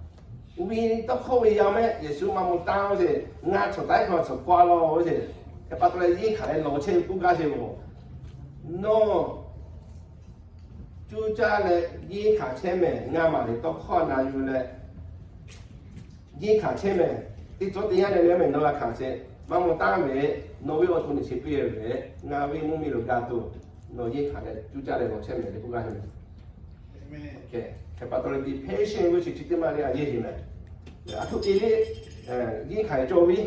uˇ ve tawˇ hkawˇ ve yaˇ meh, Yeˍsuˆ maˇ mawˬ taˉ ve sheˍ, ngaˬ chaw taˉ hk'a chaw k'aw law ve sheˍ, hk'e pa taw leh yeˇ hkanˍ leh lawˬ chehˇ ve k'oˆ gaˇ sheˍ-oˬ. Nawˬ cuˇ caˇ leh yeˇ hkanˍ chehˇ meh, ngaˬ maˬ ve tawˇ hkawˇ na yuˬ leh yeˇ hkanˍ chehˇ meh, teˇ cawˇ teˇ yanˇ leh leh meh nawˬ g'a hkanˍ chehˇ, maˇ mawˬ taˉ ve, nawˬ ve awˬ to nyi chi piˇ ve, ngaˬ ve mvuhˇ miˬ lo gaˇ tuˬ, nawˬ yeˇ hkanˍ leh cuˇ caˇ leh lawˬ chehˇ meh le k'oˆ gaˇ sheˍ meh. Hk'e pa taw leh be patient ve chi chi teˇ maˇ le a yeˇ sheˍ meh. A htoꞈ te le, yeˇ hkanˍ cawˬ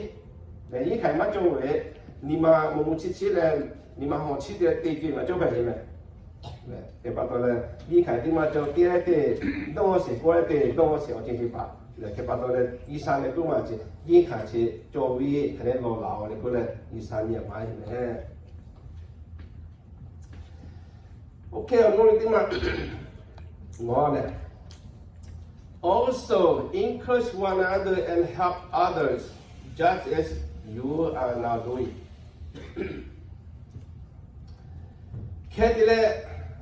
ve, yeˇ hkanˍ maˇ cawˬ ve, nyi ma mawˬ mawˬ chi chi leh, nyi ma hawˬ chi te te ce maˇ cawˬ hpehꞈ sheˍ meh. Hk'e pa taw leh, yeˇ hkanˍ teˇ maˇ cawˬ te leh te, dawˇ sheˍ k'oˆ leh te, dawˇ sheˍ awˬ ceuˬ teˇ hpaˍ. Hk'e pa taw leh, G'uiˬ sha leh k'oˆ maˬ ce, yeˇ hkanˍ chi cawˬ ve hk'e leh law laˬ-oˬ leh k'oˆ leh G'uiˬ sha nyi maˍ sheˍ meh. Okay, awˬ naw ve teˇ maˇ, nawˬ lehˬ, also encourage one another and help others, just as you are now doing. Hk'e te leh,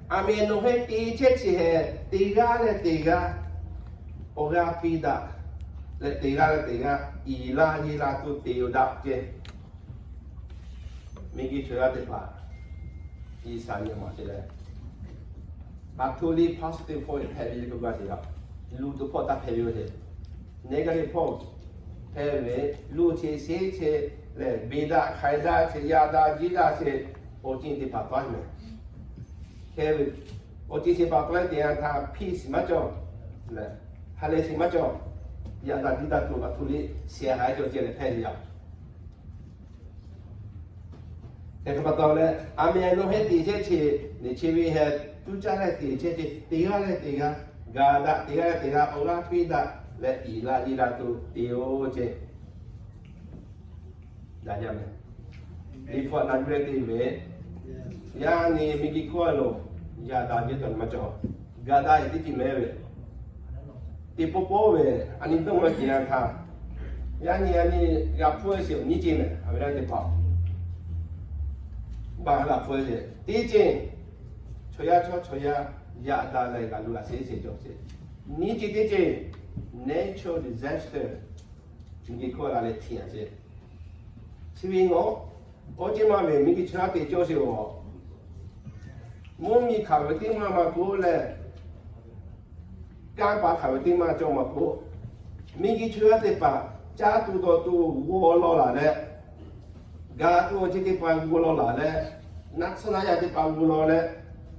aˬ miˍ nawˬ hk'e te chehˇ chi hehꞈ, teˇ g'aˇ leh teˇ g'aˇ awˬ g'aˇ piˇ daꞈ leh, teˇ g'aˇ leh teˇ g'aˇ iˍ laˇ yeˇ laˇ tuˬ te yoˬ daꞈ ce. Miˬguiˬ chaw yaˇ teˇ hpaˍ, G'uiˬ sha nyi maˍ ce leh, a htoꞈ le positive point hpehꞈ ve le k'oˆ gaˇ sheˍ yaˇ. Luˬ tuˬ hpawˇ taˇ hpehꞈ ve yoˬ ce. Negative point hpehꞈ ve, luˬ che sheˉ che lehˬ, beˬ daꞈ hk'aiˍ daꞈ che, yaꞈ daꞈ jiˇ daꞈ che, awˬ ceuˬ teˇ hpaˍ tawˆ mehˍ. Hk'e ve, awˬ ceuˬ teˇ hpaˍ tawˆ teˇ yanˇ htaˇ peace maˇ cawˬ, ha lehˬ shiˍ maˇ cawˬ. Yaꞈ daꞈ jiˇ daꞈ tuˬ a htoꞈ le shehˍ haiˬ cawˬ ceh leh hpehˇ ve yaˇ. Hk'e te pa taw leh, a meh nawˬ heh teꞈ chehˇ che, neˬ che ve heh tuˉ caˇ leh teꞈ chehˇ che, teˇ g'aˇ leh teˇ g'aˇ, gaˬ daꞈ teˇ g'aˇ leh teˇ g'aˇ awˬ g'aˇ piˇ daꞈ leh iˍ la iˍ la tuˬ te-o ceh. Daꞈ jaˇ mehˍ. Liꞈ hpu htaꞈ na yuˬ leh te ve, yaˇ nyi miˬguiˬ hkawˇ lo, yaꞈ daꞈ ve tawˇ maˇ cawˬ. Gaˬ daꞈ ve teˇ ceuˬ mehˍ ve, teˇ pawˆ pawˆ ve, a nyi dawˇ maˇ ceh yanˇ htaˇ, yaˇ nyi a nyi g'a hpfuhˇ sheˍ awˬ nyiˇ ceuˬ mehˍ. A ve laˇ teˇ hpaˍ baˬ g'a hpfuhˇ sheˍ teˇ ceuˬ, chaw yaˇ chaw chaw yaˇ yaꞈ daꞈ leh g'a lu g'a sheˍ sheˍ cawˬ sheˍ. Nyiˇ ceuˬ teˇ ceuˬ, natural disaster, miˬguiˬ hkawˇ la leh htiꞈ a sheˍ. Chi ve ngaˬ, awˬ ceuˬ maˇ ve miˬguiˬ chaw yaˇ te cawˇ sheˍ-oˬ. Mvuhˇ miˬ hk'aˬ ve teˇ maˇ maˇ k'oˆ leh, kanˇ paˍ hk'aˬ ve teˇ maˇ cawˇ maˇ k'oˆ, miˬguiˬ chaw yaˇ teˇ hpaˍ caˇ tuˬ dawˬ tuˬ g'aw law laˬ leh, gaˬ tuˬ awˬ ceuˬ teˇ hpaˍ g'aw law laˬ leh, naˆ tsuhˇ naˆ yaˇ teˇ hpaˍ g'aw law leh,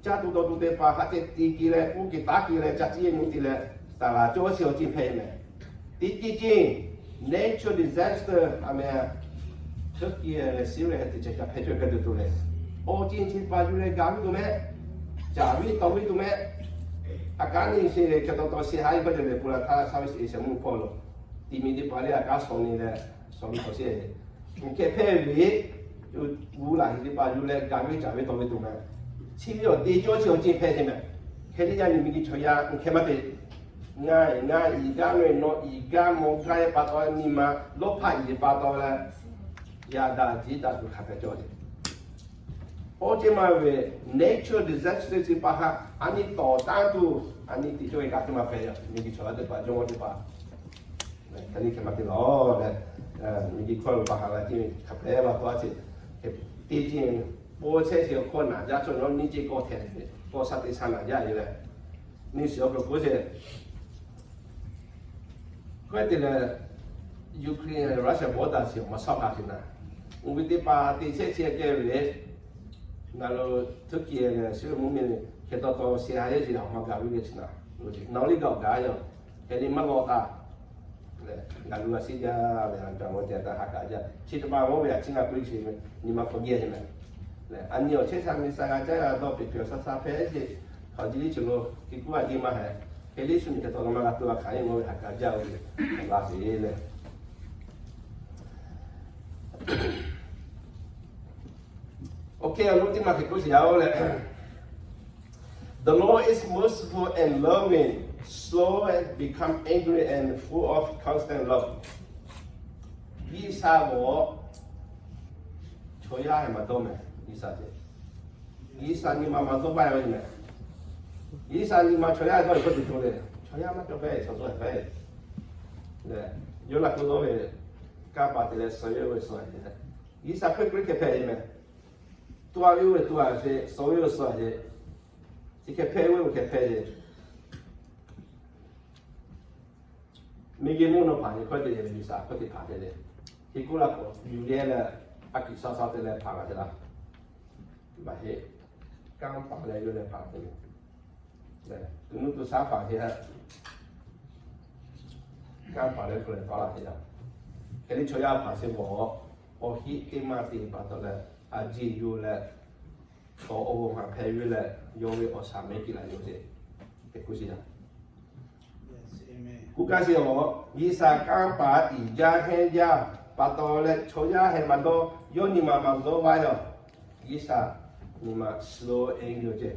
caˇ tuˬ dawˬ tuˬ teˇ hpaˍ hk'a ceh te ke leh, k'oˆ ke taˉ ke leh, ca ciˇ yehˇ nu te leh, taˍ laˬ cawˇ sheˍ awˬ ceuˬ hpehꞈ mehˍ. Teˇ ceuˬ ceuˬ, natural disaster a meh, Turkey leh Syria teˇ ceuˬ ca hpehꞈ cawˇ hk'a tuˬ tuˬ leh, awˬ ceuˬ chi teˇ hpaˍ yuˬ leh gaˬ ve tuˬ mehˍ, caˍ ve tawˍ ve tuˬ mehˍ. A kanˉ nyi sheˍ leh, hk'e taw taw sheˍ haiˬ ve pa taw leh, Pawˇluꞈ htaˇ Southeast Asia mvuhˇ hpawˇ lo, tiꞈ miˬ teˇ hpaˍ leh a kanˉ shawˍ nyi leh, shawˍ ve tawˍ sheˍ, hk'e hpehꞈ ve, g'uˇ laˬ heˍ teˇ hpaˍ yuˬ leh gaˬ ve caˍ ve tawˍ ve tuˬ mehˍ. Chi ve awˬ te cawˇ chi awˬ ceuˬ hpehꞈ te mehˍ. Hk'e te yaˇ nyi miˬguiˬ chaw yaˇ hk'e maˇ te. Ngaˬ ngaˬ iˍ gaˇ ve nawˬ iˍ gaˇ mawˬ gaˇ ve pa taw, nyi ma lawˇ hpaˇ iˍ ve pa taw leh, yaꞈ daꞈ jiˇ daꞈ tuˬ hk'a hpehꞈ cawˇ ve. Awˬ ceuˬ maˇ ve, natural disaster chi pa haꞈ a nyi tawˍ tanˇ tuˬ, a nyi te cawˇ ve kaꞈ teˇ maˇ hpehꞈ yaˇ. Miˬguiˬ chaw yaˇ teˇ hpaˍ, jawˇmawˇ teˇ hpaˍ, hk'e te hk'e maˇ te lawˬ leh, miˬguiˬ hkawˇ lo pa haꞈ la ce hk'a hpehꞈ la pa ce, teˇ ceuˬ, po chehˇ sheˍ awˬ hkawˇ naˍ jaˇ cawˇ nawˉ nyiˇ ceuˬ kawˆ hteꞈ ve, kawˆ shaˉ teˇ shaˉ naˍ jaˇ ve leh, neˇ shiˍ awˬ hk'aw k'oˆ sheˍ. K'oˆ te leh, Ukraine Russia border shiˍ awˬ ma shaˉ hpaˇ sheˍ naˍ, uˉ ve teˇ hpaˍ te chehˇ chehˇ kehˬ ve le. Ngaˬ lo Turkey leh Syria mvuhˇ miˬ hk'e taw taw sheˍ haiˬ yehˇ sheˍ awˬ ma gaˬ ve le chi naˍ, nawˬ liˇ gaˬ awˬ gaˬ yaˇ, hk'e le maˇ lawꞈ taˍ. Leh ngaˬ lu a shiˉ jaˇ leh, a ca mawˇ te taˍ ha kaꞈ jaˇ. Chi teˇ hpaˍ mawˇ ve a ciˉ ngaˬ puiˉ sheˍ ve, nyi ma hk'aw geh sheˍ mehˍ. Leh a nyi awˬ chehˇ sha miˬ sha g'a caˇ g'a dawˇ peꞈ peꞈ awˬ sha sha hpehꞈ sheˍ, hk'aˬ ji liˇ chi lo hk'e kuˉ a jiˇ maˇ heˆ. Hk'e le shu nyi hk'e taw la maˇ g'a tuˬ a hkanˍ yeˇ mawˇ ve ha kaꞈ jaˇ ve le, la sheˍ leh. Oˇ hk'e awˬ lonˉ teˇ maˇ hk'e k'oˆ sheˍ yaˇ-oˬ leh, The Lord is merciful and loving, slow and become angry and full of constant love. G'uiˬsha g'awˬ chaw yaˇ heh maˇ dawˇ mehˍ. G'uiˬsha ce, G'uiˬsha nyi ma maˇ dawˇ baˇ ve mehˍ. G'uiˬsha nyi ma chaw yaˇ dawˇ ve k'oˆ te to le, chaw yaˇ maˇ cawˬ hpehˇ, chaw dawˇ hpehˇ. Leh yawˇ laꞈ k'oˆ dawˇ ve, kanˇ paˍ te leh suh ve suh ve, G'uiˬsha hk'e hk'e hpehꞈ ve mehˍ. Tuˬ a ve oˇ ve tuˬ a ve, suh ve suh ve, chi hk'e hpehˇ ve hk'e hpehˇ ve. Miˬguiˬ mvuhˇ naw hpaˍ nyi hkawˇ te leh, G'uiˬsha hkawˇ te hpaˍ te leh, hk'e k'oˆ la k'o yuˬ leh leh, a kiꞈ sha sha te leh hpaˍ la te laˇ. Maˇ heˆ, kanˇ paˍ leh yawˇ leh hpaˍ te leh, tuˬ nuˇ tuˬ shaˉ hpaˍ te a, kanˇ paˍ leh k'o leh hpaˍ la te laˇ. Hk'e le chaw yaˇ hpaˍ sheˍ mawˬ, awˬ heˆ teˇ maˇ te pa taw leh, a jeˬ yuˬ leh, awˬ awˬ g'aˇ hk'aˬ hpehꞈ ve leh, yawˇ ve awˬ shaˍ mehˍ kiˇ laꞈ yawˇ sheˍ, teꞈ kuˇ sheˍ yaˇ. Kuˇ kaˇ sheˍ awˬ, G'uiˬsha kanˇ paˍ tiꞈ jaˇ hehnˇ jaˇ pa taw leh chaw yaˇ heh maˇ dawˇ, yawˇ nyi ma maˇ dawˇ baˇ yaˇ. G'uiˬsha nyi ma slow and gentle ce.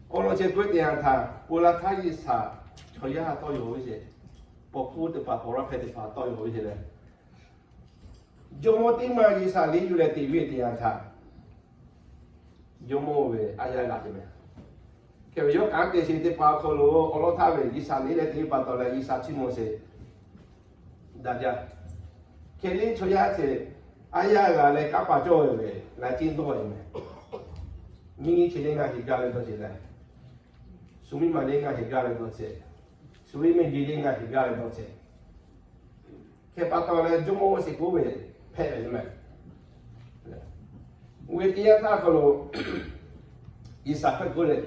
Awˬ lawn chi k'oˆ te yanˇ htaˇ, ponˬ laˬ htaˇ G'uiˬsha chaw yaˇ tawˇ yaw ve sheˍ. Paw hkuˇ teˇ hpaˍ, paw raˇ hpehˇ teˇ hpaˍ tawˇ yaw ve sheˍ leh, jawˇmawˇ teˇ maˇ G'uiˬsha liꞈ yuˬ leh te ve te yanˇ htaˇ, jawˇmawˇ ve a yaˇ g'a te mehˍ. Hk'e ve yawˇ kanˉ te sheˍ teˇ hpaˍ awˬ hk'aw lo awˬ lawn htaˇ ve G'uiˬsha liꞈ leh te ve pa taw leh G'uiˬsha chiˇ mvuh sheˍ daꞈ jaˇ. Hk'e le chaw yaˇ ce, a yaˇ g'a leh kanˇ paˍ cawˇ ve leh, g'a ciˇ dawˇ ve mehˍ. Miˬ nyi ce le ngaˬ heˍ gaˇ ve dawˇ ce leh, shu miˇ ma le ngaˬ heˍ gaˇ ve dawˇ ce, shu ve miˬ guiˬ le ngaˬ heˍ gaˇ ve dawˇ ce. Hk'e pa taw leh jawˇmawˇ sheˍ k'oˆ ve hpehꞈ ve mehˍ. Oˇ ve teˇ yanˇ htaˇ hk'aw lo Iˉsaˍ hpehꞈ k'oˆ le,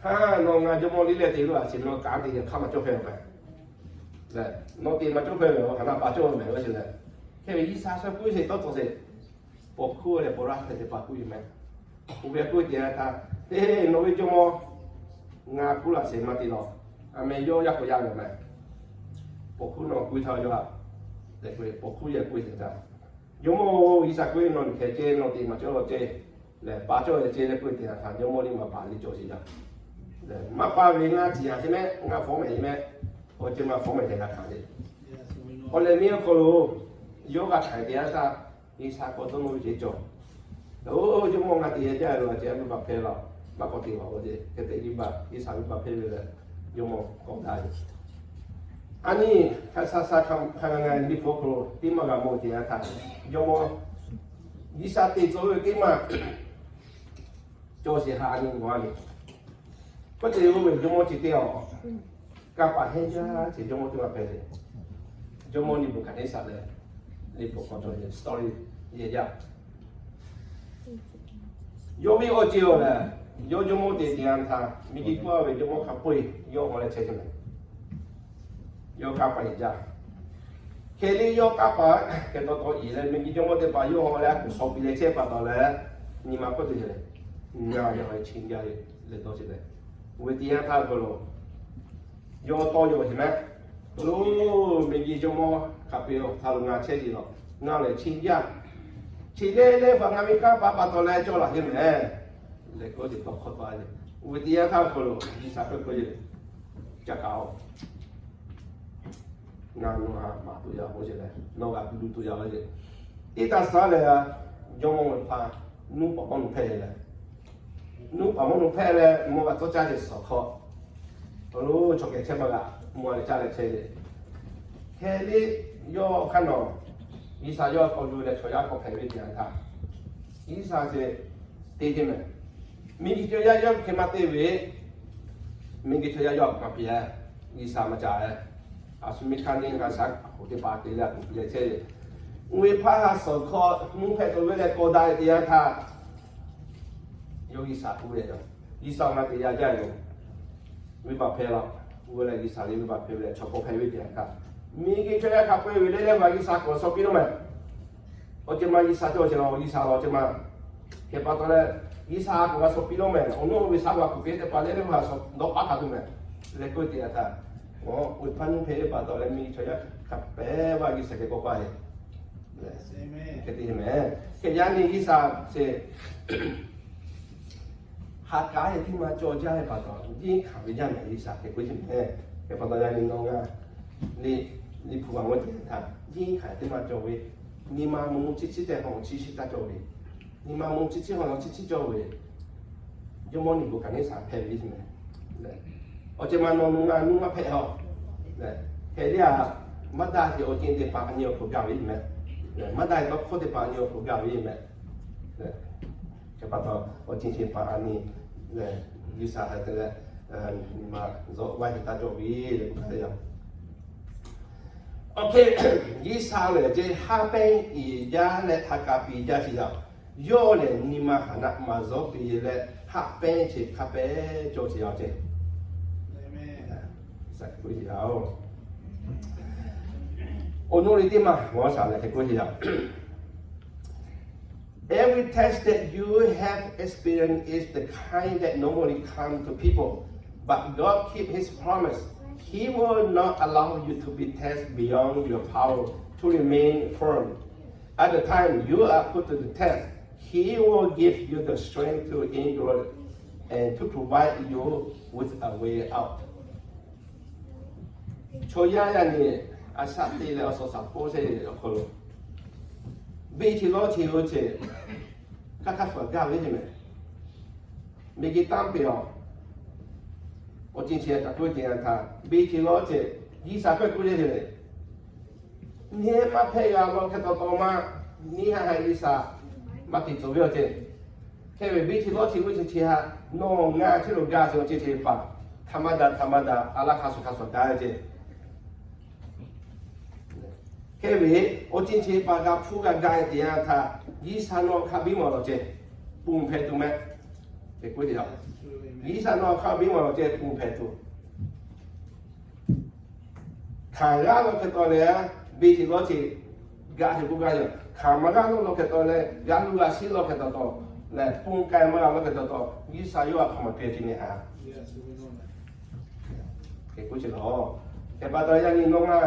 Ha, nawˬ ngaˬ jawˇmawˇ liˇ leh te lo a chi nawˬ kanˉ te hk'aˇ maˇ cawˇ hpehˇ ve. Nawˬ te maˇ cawˇ hpehˇ ve, hk'aˬ ma pa cawˇ ve mehˍ ve chi lehˬ. Hk'e ve Iˉsaˍ sha k'oˆ ve tawˇ tawˇ sheˍ, paw hkuˇ leh paw raˇ hpehꞈ teˇ hpaˍ k'oˆ ve mehˍ. Oˇ ve k'oˆ ve teˇ yanˇ htaˇ, Eˬ, nawˬ ve jawˇmawˇ ngaˬ k'oˆ laꞈ sheˍ maˇ te lawˬ. A meh yawˇ yaˇ k'awꞈ yaˇ ve mehˍ. Paw hkuˇ nawˬ k'oˆ ve htaˇ yawˇ htaꞈ, paw hkuˇ yehˬ k'oˆ ve teˇ yanˇ htaˇ, Jawˇmawˇ-oˬ, Iˉsaˍ k'oˆ ve, Nawˬ liꞈ hkeh ceh, nawˬ te maˇ cawˇ lawˬ ceh lehˬ, pa cawˇ ve ceh leh k'oˆ ve teˇ yanˇ htaˇ, jawˇmawˇ liˇ maˇ pa liˇ cawˬ sheˍ jaˇ. Maˇ pa ve ngaˇ tiꞈ yaꞈ ceh mehˍ, ngaˇ fawˉ mehˍ ceh mehˍ, awˬ ceh maˇ fawˉ mehˍ ceh g'a hkanˍ le. Awˬ lehˬ miˇ awˬ hk'aw lo yawˇ g'a hkanˍ teˇ yanˇ htaˇ, Iˉsaˍ k'awꞈ dawˇ nawˇ ve ceh cawˬ. Oˇ, jawˇmawˇ ngaˬ te yaꞈ jaˇ ve awˬ ceh maˇ pa hpehˇ la, maˇ k'awꞈ te lawˬ awˬ ceh hk'e te liˇ baˬ, Iˉsaˍ maˇ pa hpehˇ ve lehˬ, jawˇmawˇ k'awꞈ daꞈ ve. A nyi, hk'a sha sha hk'a ngaˬ liꞈ hpu awˬ hk'aw lo teˇ maˇ g'a mawˬ teˇ yanˇ htaˇ, jawˇmawˇ Iˉsaˍ te tcuh ve teˇ maˇ cawˬ sheˍ ha a nyi mawˬ a le. K'oˆ te oˇ ve jawˇmawˇ chi teˇ aˬ, kanˇ paˍ hehnˇ jaˇ ce jawˇmawˇ teˇ maˇ hpehꞈ le. Jawˇmawˇ Neˍbuˍhkaˍneˍsaˍ lehˬ, liꞈ hpu hk'aw cawˬ ve story yehˬ jaˇ. Yawˇ ve awˬ ceuˬ awˬ lehˬ, yawˇ jawˇmawˇ te teˇ yanˇ htaˇ, miˬ guiˬ hk'oˆ a ve jawˇmawˇ hk'a peu-eˬ yawˇ haw leh chehˇ chehˇ mehˍ. Yawˇ kanˇ paˍ yehˬ jaˇ. Hk'e le yawˇ kanˇ paˍ hk'e taw taw iˉ leh miˬ guiˬ jawˇmawˇ teˇ hpaˍ yawˇ haw leh a kuˬ shawˍ piˇ leh chehˇ pa taw leh, nyi ma hk'oˆ te leh, ngaˬ yaˇ haw chi jaˇ le leh dawˇ sheˍ leh, oˇ ve teˇ yanˇ htaˇ hk'aw lo yawˇ tawˇ yaw sheˍ mehˍ. Lo, miˬ guiˬ jawˇmawˇ hk'a peu-eˬ htaˇ lo ngaˬ chehˇ sheˍ lawˬ, ngaˬ lehˬ chi jaˇ. Chi lehˬ lehˬ hpaˍ ngaˬ ve kanˇ paˍ pa taw leh cawˇ laˬ sheˍ mehˍ. Leh k'oˆ ce tawˇ hk'awꞈ taw a le. Oˇ ve teˇ yanˇ htaˇ hk'aw lo Iˉsaˍ hpehꞈ k'oˆ ce, Ca kaꞈ-oˬ, ngaˬ nawˬ htaꞈ maˍ tuˬ yaˇ k'oˆ ce leh, nawˬ g'a tuˬ yaˇ ve ce. Teˇ taˇ saˉ leh, jawˇmawˇ ve hpaˇ nuˇ paˍ mawˇ nu hpehˇ leh, nuˇ paˍ mawˇ nu hpehˇ leh mawˇ g'a tawˇ caˇ ce suhˍ hk'aw, awˬ lo chaw kehˬ chehˇ maˇ g'a, mawˇ leh caˇ leh chehˇ le. Hk'e le, yawˇ hk'aˇ nawˬ, Iˉsaˍ yawˇ k'awꞈ yuˬ leh chaw yaˇ k'awꞈ hpehꞈ ve teˇ yanˇ htaˇ, Iˉsaˍ ce te ce mehˍ. Miˬ guiˬ chaw yaˇ yawˇ hk'e maˇ te ve, miˬ guiˬ chaw yaˇ yawˇ hk'aˬ ma piˇ-a, Iˉsaˍ maˇ ca-e. A shu miˇ hkanˇ neˇ g'a shaˉ k'oˍ teˇ hpaˍ te leh a kuˬ piˇ leh chehˇ ve, oˇ ve hpaˇ ha suhˍ hk'aw mvuhˇ hpehꞈ tuˬ ve leh k'awꞈ daꞈ ve teˇ yanˇ htaˇ, yawˇ Iˉsaˍ k'oˆ ve, Iˉsaˍ ngaˬ te yaꞈ jaˇ yoˬ. Venˇbaˆ hpehˇ laˇ. Oˇ ve lehˬ Iˉsaˍ lehˬ venˇbaˆ hpehˇ ve leh chaw hk'aw hpehꞈ ve teˇ yanˇ htaˇ, miˬ guiˬ chaw yaˇ hk'a peu-eˬ ve leh lehˇ ma Iˉsaˍ k'awꞈ shaw piˇ law mehˍ. Awˬ ceuˬ ma Iˉsaˍ cawˇ ce la, Iˉsaˍ la awˬ ceuˬ ma. Hk'e pa taw leh, Iˉsaˍ k'awꞈ g'a shaw piˇ law mehˍ. Awˬ nawˉ ve shaˉ g'a kuˬ piˇ teˇ hpaˍ leh lehˇ ma dawˇ paˉ hk'a tuˬ mehˍ. Leh k'oˆ ve teˇ yanˇ htaˇ, oˇ ve hpaˇ nuˇ hpehˇ ve pa taw leh miˬ guiˬ chaw yaˇ hk'a pehꞈ ve Iˉsaˍ hk'e k'oˆ paˇ ve. Hk'e te mehˍ. Hk'e yaˇ nyi Iˉsaˍ ce ha k'aˉ ve teˇ maˇ cawˬ jaˇ ve pa taw, jiˇ hkanˍ ve jaˇ mehˍ Iˉsaˍ hk'e k'oˆ ce mehˍ. Hk'e pa taw yaˇ nyi nawˬ ngaˬ liꞈ hpu g'a mawˬ ce htaˇ, jiˇ hkanˍ teˇ maˇ cawˬ ve, nyi ma mvuhˇ mvuhˇ ciˉ ciˉ tehꞈ hk'aw chi chi taˇ cawˬ ve, nyi ma mvuhˇ ciˉ ciˉ hk'aw chi chi cawˬ ve, jawˇmawˇ Neˍbuˍhkaˍneˍsaˍ hpehꞈ ve ce mehˍ. Awˬ ceuˬ ma nawˬ nawˬ ngaˬ nuˇ maˇ hpehꞈ a. Hk'e le a, maˇ daꞈ ce awˬ ceuˬ teˇ hpaˍ a nyi awˬ hk'aw gaˬ ve mehˍ. Maˇ daꞈ ce tawˇ hkawˇ teˇ hpaˍ a nyi awˬ hk'aw gaˬ ve mehˍ. Hk'e pa taw, awˬ ceuˬ teˇ hpaˍ a nyi lehˬ, Iˉsaˍ hk'e te leh, nyi ma zuhˆ vaˇ heˆ taˇ cawˬ ve le k'oˆ ve yoˬ. Awˬ hk'e, Iˉsaˍ lehˬ ce haˉ pehnˇ iˍ jaˇ leh htaꞈ kaꞈ piˍ jaˇ ce yaˇ. Yawˇ lehˬ nyi ma haˍ naˆ maˍ zuhˆ piˍ leh haˉ pehnˇ ce hk'a pehꞈ cawˬ ce yaˇ ce. Awˬ nu le teˇ maˬ g'awˇ shaˍ lehˬ hk'e k'oˆ ce yaˇ. Every test that you have experienced is the kind that normally come to people, but God keep His promise. He will not allow you to be tested beyond your power to remain firm. At the time you are put to the test, He will give you the strength to endure and to provide you with a way out. Chaw yaˇ yaˇ nyi a shaꞈ te leh awˬ suhˍ shaˍ poˆ sheˍ awˬ hk'aw lo, beˇ ce lawˇ ce oˇ ce hk'aˇ hk'aˇ suhˍ gaˇ ve ce mehˍ. Miˬ guiˬ tanˇ peˍ awˬ, awˬ ceuˬ chi htaꞈ k'oˆ ve teˇ yanˇ htaˇ, beˇ ce lawˇ ce, Iˉsaˍ hpehꞈ k'oˆ ve ce le. Nyi maˇ hpehꞈ g'a law hk'e taw taw maˇ, nyi haꞈ haꞈ Iˉsaˍ maˇ te tcuh ve awˬ ceuˬ. Hk'e ve beˇ ce lawˇ ce oˇ ceuˬ chi htaꞈ nawˬ ngaˬ chi lo gaˇ ce awˬ ceuˬ chi paˍ, ธรรมดา ธรรมดา a laˇ hk'a suhˍ hk'a suhˍ gaˇ ve ce. Hk'e ve awˬ ceuˬ chi paˍ g'a hpuˇ g'a gaˇ ve teˇ yanˇ htaˇ, G'uiˬsha nawˬ hk'a biˇ mawˬ lawˬ ceh, ponˬ hpehꞈ tuˬ meh. G'uiˬsha nawˬ hk'a biˇ mawˬ lawˬ ceh, ponˬ hpehꞈ tuˬ. Hkanˍ g'aˇ lawˬ hk'e taw leh, beˬ teꞈ lawˇ ceh, gaˬ teꞈ k'oˆ gaˇ yoˬ. Hkanˍ maˇ g'aˇ lawˇ hk'e taw leh, g'aˇ luˇ g'a shiˉ lawˇ hk'e taw taw leh, ponˬ k'ai maˇ g'a lawˇ hk'e taw taw, G'uiˬsha yawˇ a hk'aˬ ma te ce ne ha. Hk'e k'oˆ ce lawˬ. Hk'e pa taw yaˇ nyi nawˬ ngaˬ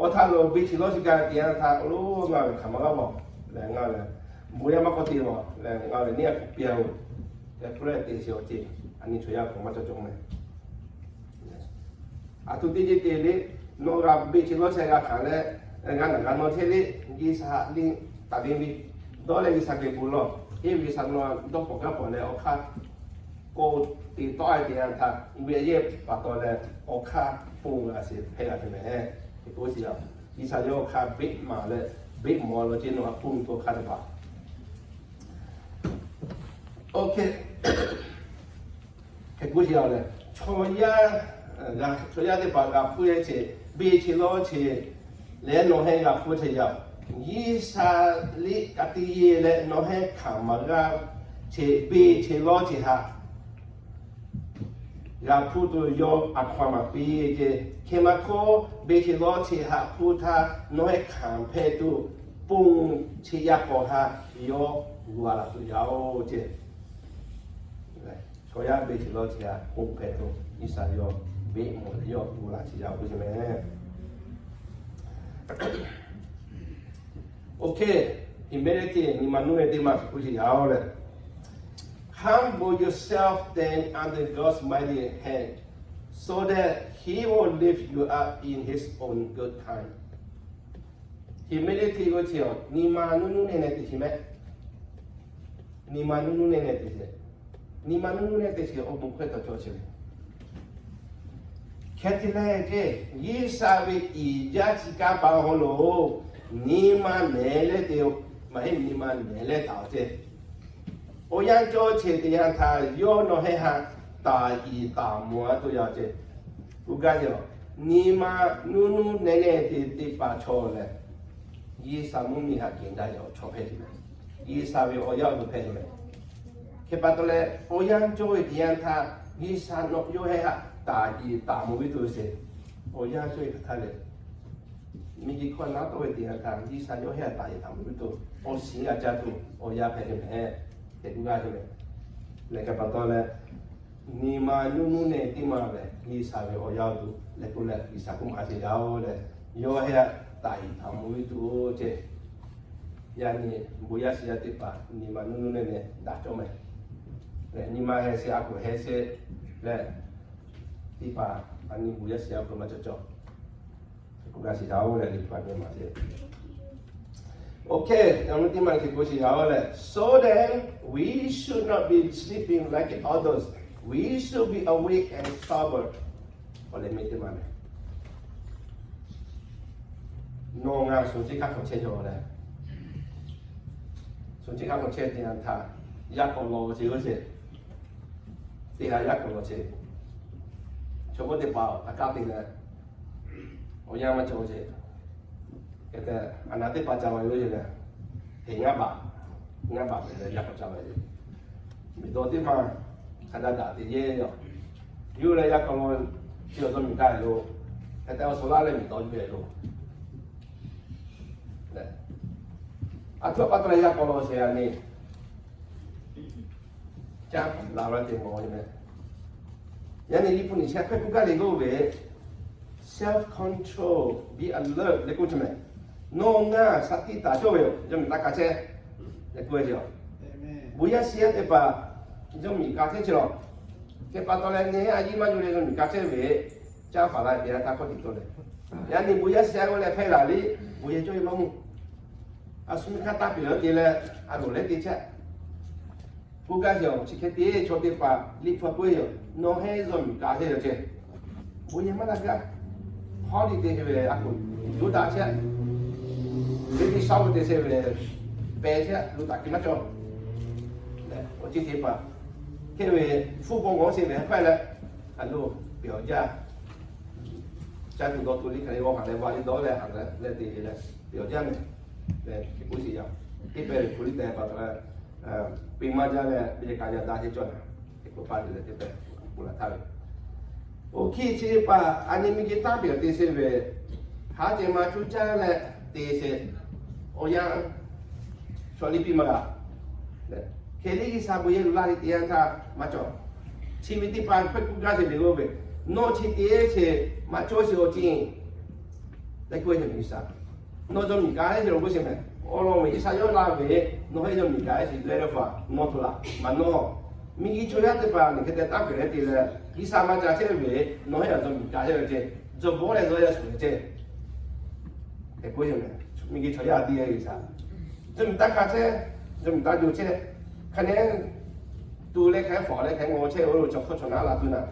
awˬ htaꞈ lo beˬ teꞈ lawˇ chi gaˇ te yanˇ htaˇ, oˇ lo ngaˬ ve hkanˍ maˇ g'aˇ mawˬ leh ngaˬ ve bon yaˇ maˇ k'awꞈ te lawˬ leh ngaˬ ve neˇ a kuˬ piˇ-oˬ. Hk'e k'oˆ leh te ce awˬ ceh, a nyi chaw yaˇ k'awꞈ maˇ cawˬ cawˬ meh. Aˬ htoꞈ teˇ ceuˬ te le, nawˬ g'a beˬ teꞈ lawˇ chehˇ g'a hkanˍ leh, g'a naˬ g'a nawˇ chehˇ le, G'uiˬsha liˇ taˍ ve ve dawˇ leh G'uiˬsha geh bon lawˬ. Eˇ, G'uiˬsha nawˬ dawˇ pawˬ gaˇ pawˬ leh awˬ hk'aˇ k'awꞈ te tawˆ a te yanˇ htaˇ, ve yehˇ pa taw leh awˬ hk'aˇ ponˬ g'a sheˍ hpehꞈ g'a te meh. Hk'e k'oˆ ce a, G'uiˬsha yawˇ awˬ hk'aˇ beˆ maˍ leh beˆ mawˬ lawˬ ceh nawˬ a ponˬ tuˬ awˬ hk'aˇ teˇ hpaˍ. Oˇ hk'e, hk'e k'oˆ ce a leh, chaw yaˇ, chaw yaˇ teˇ hpaˍ g'a hpuˇ yehˇ ce, beˬ teꞈ lawˇ ce leh nawˬ hehnˇ g'a hpuˇ ce yaˇ, G'uiˬsha liˇ ka tiꞈ yeˬ leh nawˬ hehnˇ hkanˍ maˇ g'a ce, beˬ teꞈ lawˇ ce haꞈ g'a hpuˇ tuˬ yawˇ a hkaw a maˍ piˇ ce. Hk'e maˇ hkawˇ, beˬ teꞈ lawˇ ce haꞈ hpuˇ htaˇ nawˬ hehnˇ hkanˍ hpehꞈ tuˬ, ponˬ ce yaˇ k'awꞈ haꞈ yawˇ g'a laˬ tuˬ yaˇ oˬ ce. Chaw yaˇ beˬ teꞈ lawˇ ce haꞈ ponˬ hpehꞈ tuˬ, G'uiˬsha yawˇ beˆ mawˬ leh yawˇ g'a laˬ ce yaˇ oˬ k'oˆ ce meh. Oˇ hk'e, humility, nyi ma nuˇ neh teˇ maˬ k'oˆ ce yaˇ oˬ leh, Humble yourself then under God's mighty hand, so that he will lift you up in his own good time. Humility k'oˆ ce a, nyi ma nuˇ nuˇ neh neh te ce meh. Nyi ma nuˇ nuˇ neh neh te ce, nyi ma nuˇ nuˇ neh te ce awˬ bon hkawˇ taw cawˬ ce meh. Hk'e te leh ce, G'uiˬsha ve iˍ jaˇ chi kanˇ paˍ hawˉ lo, nyi ma nehˬ leh te, maˇ heˆ nyi ma nehˬ leh taˍ ce. Awˬ yanˇ cawˇ ce te yanˇ htaˇ yawˇ nawˬ hehnˇ haꞈ taˍ iˍ taˍ mawˬ a tuˬ yaˇ ce. K'oˆ gaˇ ce a, nyi ma nuˇ nuˇ neh neh te teˇ hpaˍ chaw lehˬ, G'uiˬsha mvuhˇmiˬ haꞈ kehˬ daꞈ yaˇ awˬ chaw hpehꞈ ce meh. G'uiˬsha ve awˬ yaˇ awˬ duˬ hpehꞈ ce meh. Hk'e pa taw leh, awˬ yanˇ cawˇ ve te yanˇ htaˇ G'uiˬsha nawˬ yawˇ hehnˇ haꞈ taˍ iˍ taˍ mawˬ ve tuˬ sheˍ. Awˬ yanˇ cawˇ ve hk'aˬ htaˇ lehˬ, miˬguiˬ hkawˇ naˉ tawˆ ve te yanˇ htaˇ G'uiˬsha yawˇ hehnˇ haꞈ taˍ iˍ taˍ mawˬ ve tuˬ, awˬ shiˍ a ca tuˬ awˬ yaˇ hpehꞈ ce meh. Hk'e k'oˆ gaˇ ce meh. Leh hk'e pa taw leh, nyi ma nuˇ nuˇ neh teˇ maˬ lehˬ G'uiˬsha ve awˬ yaˇ awˬ duˬ leh k'oˆ leh G'uiˬsha k'oˆ maˍ ce yaˇ oˬ leh, yawˇ hehnˇ haꞈ taˍ iˍ taˍ mawˬ ve tuˬ ce. Yaꞈ nyi bon yaˇ shiˍ yaˇ teˇ hpaˍ nyi ma nuˇ nuˇ neh neh daꞈ cawˇ meh. Leh nyi ma heh sheˍ a hk'oˆ heh sheˍ leh, teˇ hpaˍ a nyi bon yaˇ shiˍ yaˇ hk'oˆ maˇ cawˬ cawˬ. K'oˆ gaˇ shiˍ yaˇ oˬ leh, liꞈ hpu a nyi ma ce. Okay, yaꞈ nyi teˇ maˬ hk'e k'oˆ shiˍ yaˇ oˬ leh, so then we should not be sleeping like others. We should be awake and sober. Awˬ leh meh teˇ maˬ lehˬ, nawˬ ngaˬ shu teˇ hk'aˇ hk'awꞈ chehˇ jaw leh, shu teˇ hk'aˇ hk'awꞈ chehˇ te yanˇ htaˇ, yaˇ k'awꞈ lawˬ ce oˇ ce. Teˇ g'aˇ yaˇ k'awꞈ lawˬ ce. Chaw mawˇ teˇ hpaˍ a kaˇ te leh, awˬ yanˇ maˇ cawˬ ce. Hk'e te, a naˍ teˇ hpaˍ ca la yoˬ ce leh, teˇ ngaˇ baˬ, ngaˇ baˬ te leh yaˇ k'awꞈ ca la yoˬ. Miˬ dawˬ teˇ hpaˍ hk'a daꞈ daꞈ te yehˇ yaˇ. Yawˇ leh yaˇ k'awꞈ lawˬ ce awˬ tawˇ miˬ kaˇ lo, hk'e te awˬ suhˍ laˇ leh miˬ dawˬ ce leh lo. Aˬ htoꞈ pa taw leh yaˇ k'awꞈ lawˬ sheˍ a nyi, caˇ la la te mawˬ ve meh. Yaꞈ nyi liꞈ hpu nyi chi hk'e k'oˆ gaˇ le k'oˆ ve, self control, be alert leh k'oˆ ce meh. Nawˬ ngaˬ shaˍ tiꞈ taˍ cawˇ ve yoˬ, yawˇ miˬ taˇ ka chehˇ leh k'oˆ ve yoˬ. Bon yaˇ shiˍ yaˇ teˇ hpaˍ yawˇ miˬ ka chehˇ ce lawˬ. Hk'e pa taw leh nyi a yiˇ maˇ yuˬ leh yawˇ miˬ ka chehˇ ve, caˇ paˍ la te a htaˇ hkawˇ tiꞈ tawˆ leh, yaꞈ nyi bon yaˇ shiˍ yaˇ g'aˇ leh hpehˇ laˬ le, bon yaˇ cawˇ ve maˇ mawˬ. A shu miˬ hk'aˇ taˇ piˍ laˇ te leh, a loˍ leh te chehˇ. K'oˆ gaˇ sheˍ a, chi hk'e te chaw teˇ hpaˍ liꞈ hpu k'oˆ ve yoˬ. Nawˬ hehnˇ yawˇ miˬ ka chehˇ yoˬ ce. Bon yaˇ maˇ la gaˇ. Hawˉ liꞈ te ve a k'oˍ yuˇ daꞈ chehˇ. Ve teˇ shaˉ ve te chehˇ ve pehˬ chehˇ, lo taꞈ kiˬ maˇ cawˬ. Awˬ ceuˬ teˇ hpaˍ hk'e ve hpu bawˬ g'awˇ sheˍ ve hk'e leh, a lo, pehˬ awˬ jaˇ. Caˇ tuˬ dawˬ tuˬ liꞈ hk'aˬ leh g'awˇ hk'aˬ leh va liꞈ dawˇ leh hk'aˬ leh te leh, pehˬ awˬ jaˇ meh. Leh hk'e k'oˆ sheˍ yaˇ. teˇ pehˍ ve hpu liˇ teh pa taw leh, piˇ maˇ jaˇ leh ve ka yaˇ daꞈ ceh cawˬ na, teˇ k'oˆ paˇ te leh teˇ pehˍ k'oˆ la htaˇ ve, oˇ hkiˇ chi teˇ hpaˍ a nyi miˬguiˬ tanˇ piˬ te sheˍ ve, haˉ ceh ma cuˇ caˇ leh te sheˍ, awˬ yanˇ shawˍ liˇ piˇ maˇ g'a. Hk'e liˇ G'uiˬsha bon yehˬ lo laˇ ve teˇ yanˇ htaˇ maˇ cawˬ. Chi ve teˇ hpaˍ hpehꞈ kuˇ gaˇ sheˍ le g'oˇ ve, nawˬ chi te sheˍ maˇ cawˬ sheˍ awˬ ceuˬ tehꞈ k'oˆ ve G'uiˬsha, nawˬ yawˇ miˬ ka heˆ sheˍ lo k'oˆ sheˍ meh. Awˬ lawn ve G'uiˬsha yawˇ la ve, nawˬ heˆ yawˇ miˬ ka heˆ sheˍ leh leh faˍ nawˬ to laꞈ maˇ nawˬ, miˬguiˬ chaw yaˇ teˇ hpaˍ miˬ hk'e te tanˇ piˬ leh te leh, G'uiˬsha maˇ ca chehˇ ve, nawˬ heˆ yawˇ miˬ ka heˆ ve ceh, jawˬ bawˆ leh yawˇ yaˇ shuˍ ve ceh tehꞈ k'oˆ sheˍ meh. Miˬguiˬ chaw yaˇ te G'uiˬsha, yawˇ miˬ taˇ hk'a chehˇ, yawˇ miˬ taˇ jo chehˇ, hk'a nehˉ tu leh hk'a faˍ leh hk'a ngaw chehˇ ve lo chaw hk'aw chaw naˉ la tuˬ naˍ,